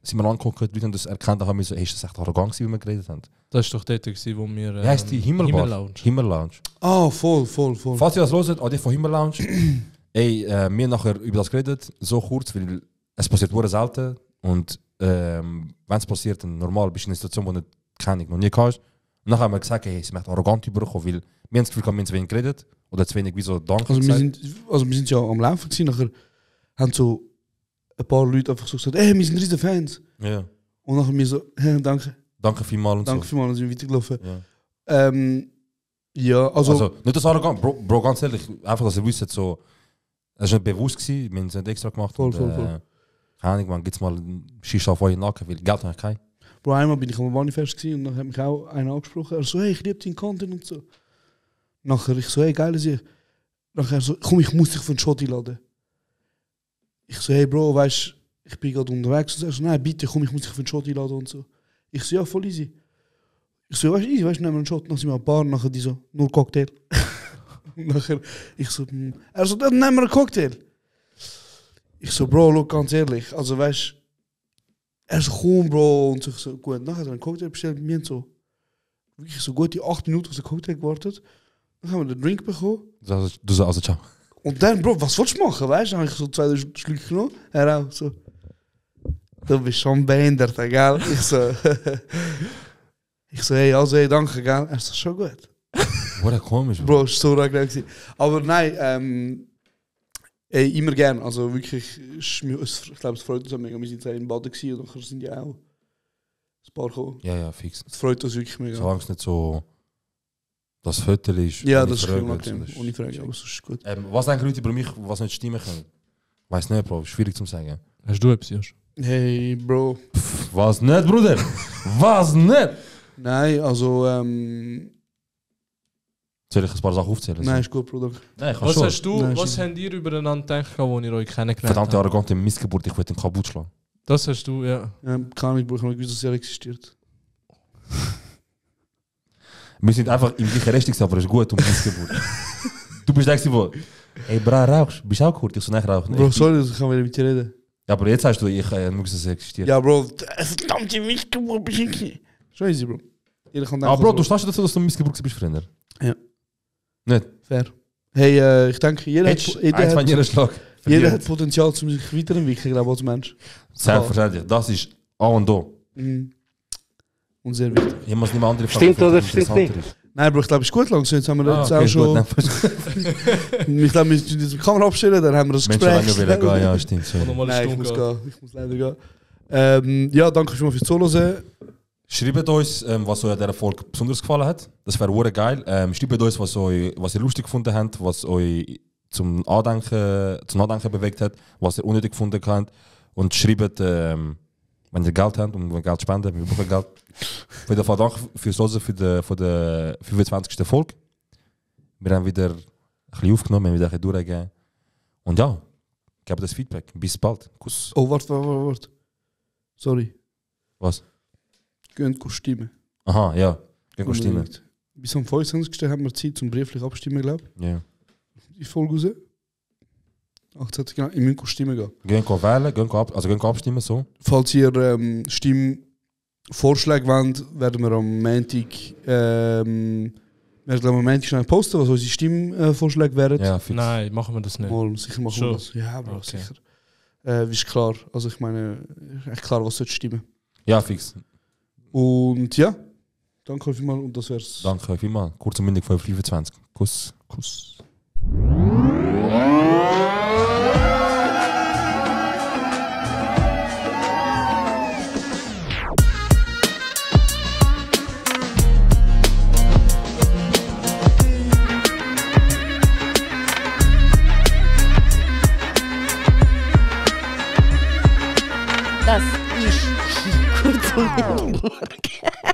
sind wir angeguckt, die Leute haben das erkannt, dann haben wir so, hey, ist das echt arrogant gewesen, wie wir geredet haben? Das war doch dort, wo wir... Wie heisst die? Himmelbar? Himmellounge. Ah, voll. Falls ihr das hört, an die von Himmellounge, ey, wir haben nachher über das geredet, so kurz, weil es passiert nur selten und wenn es passiert, dann normal bist du in einer Situation, die du noch nie hast. Und dann haben wir gesagt, hey, sie möchten arrogant überkommen, weil wir haben das Gefühl, wir haben zu wenig geredet oder zu wenig wie so Danke also wir sind ja am Laufen gewesen, nachher haben so ein paar Leute einfach so gesagt, hey, wir sind riesen Fans. Ja. Und nachher mir so, hey, danke. Danke vielmals und danke vielmals, dann sind wir weitergelaufen. Ja. Ja, also nicht das arrogant, Bro, ganz ehrlich, einfach, dass ihr wisst, so, es war nicht bewusst gewesen, wir haben es nicht extra gemacht. Voll. Keine Ahnung, man gibt es mal einen Shisha auf euren Nacken, weil Geld habe ich kein. Bro, einmal bin ich am Manifest gewesen und dann hat mich auch einer angesprochen. Er so, hey, ich liebe deinen Content und so. Nachher ich so, hey, geil ist ich. Nachher so, komm, ich muss dich für einen Shot einladen. Ich so, hey Bro, weißt du, ich bin gerade unterwegs. Und er so, nein, bitte, komm, ich muss dich für einen Shot einladen und so. Ich so, ja, voll easy. Ich so, weißt du, easy, weißt du, nehmen wir einen Shot. Dann sind wir ein Bar, nachher die so, nur Cocktail. Nachher, ich so, er so, dann nehmen wir einen Cocktail. Ich so, Bro, look, ganz ehrlich, also weißt du, er so, komm, Bro, und so, gut, nachher hat er einen Cocktail bestellt, wir haben so, wirklich so gut die 8 Minuten auf den Cocktail gewartet, dann haben wir den Drink bekommen. Du so, also, ciao. Und dann, Bro, was willst du machen, weißt du, dann habe ich so 2 Schlücke genommen, er auch so, du bist schon behindert, gell? Ich so, hey, also, hey, danke, gell? Er so, schon gut. Wurde komisch, Bro, ist so angenehm gewesen. Aber nein, ey, immer gern. Also wirklich, ich glaube, es freut uns auch mega. Wir sind in Baden gewesen und dann sind ja auch ein paar gekommen. Ja, fix. Es freut uns wirklich mega. Solange es nicht so das Viertel ist. Ja, das ist unangenehm. Ohne Frage, aber es ist gut. Was denken Leute über mich, was nicht stimmen kann? Weiß nicht, Bro. Schwierig zu sagen. Hast du etwas, Josh? Hey, Bro. Was nicht, Bruder? Was nicht? Nein, also soll ich ein paar Sachen aufzählen? Nein, ist gut, Bruder. Nein, was hast du, nein, was habt ihr übereinander gedacht, wo ihr euch kennengelernt habt? Verdammte arrogante Missgeburt, ich will den kaputt schlagen. Das hast du, ja. Keine Ahnung, Bro, ich habe nicht gewusst, dass er existiert. Wir sind einfach im gleichen Rest, aber es ist gut um Missgeburt. Du bist der, der, ey, Bra, rauchst du? Bist auch kurz? Ich so, nein, rauch nicht. Bro, sorry, ich kann wieder mit dir reden. Ja, aber jetzt sagst du, ich muss es existiert. Ja, Bro, verdammte Missgeburt bist du. Schon easy, Bro. Aber Bro, du stehst dazu, dass du Missgeburt bist, Freunde. Ja. Nicht? Fair. Hey, ich denke, jeder hat Potenzial, um sich weiterentwickeln, glaube ich, als Mensch. Selbstverständlich, das ist A und O. Mhm. Und sehr wichtig. Ich muss nicht mehr andere Fragen. Stimmt oder stimmt nicht? Nein, Bro, ich glaube, es ist gut langsam. Jetzt haben wir das auch schon. Ich glaube, wir müssen die Kamera abstellen, dann haben wir das Gespräch. Menschen länger gehen, ja, stimmt. Nein, ich muss gehen. Ich muss leider gehen. Ja, danke schon mal fürs Zuhören. Schreibt uns, was euch an dieser Folge besonders gefallen hat. Das wäre wirklich geil. Schreibt uns, was ihr lustig gefunden habt, was euch zum Nachdenken bewegt hat, was ihr unnötig gefunden habt. Und schreibt, wenn ihr Geld habt und Geld spenden, wir brauchen Geld. Auf jeden Fall danke fürs Hören für die 25. Folge. Wir haben wieder ein bisschen aufgenommen, wir haben wieder ein bisschen durchgegeben. Und ja, gebt das Feedback. Bis bald. Kuss. Oh, warte. Sorry. Was? Gehen stimmen. Aha, ja. Gehen stimmen. Bis am 25. haben wir Zeit zum brieflich abstimmen, glaube ich. Ja. Die Folge raus. 18. Genau, ich muss stimmen gehen. Gehen wählen, gehen abstimmen, so. Falls ihr Stimmvorschläge wollt, werden wir am Montag schnell posten, was unsere Stimmvorschläge wären. Ja, nein, machen wir das nicht. Mal, sicher machen wir das. Ja, Bro, okay. Sicher. Ist klar. Also ich meine, echt klar, was sollte stimmen. Ja, fix. Und ja, danke euch vielmals und das wär's. Danke euch vielmals. Kurz und mündig 25. Kuss. Burg.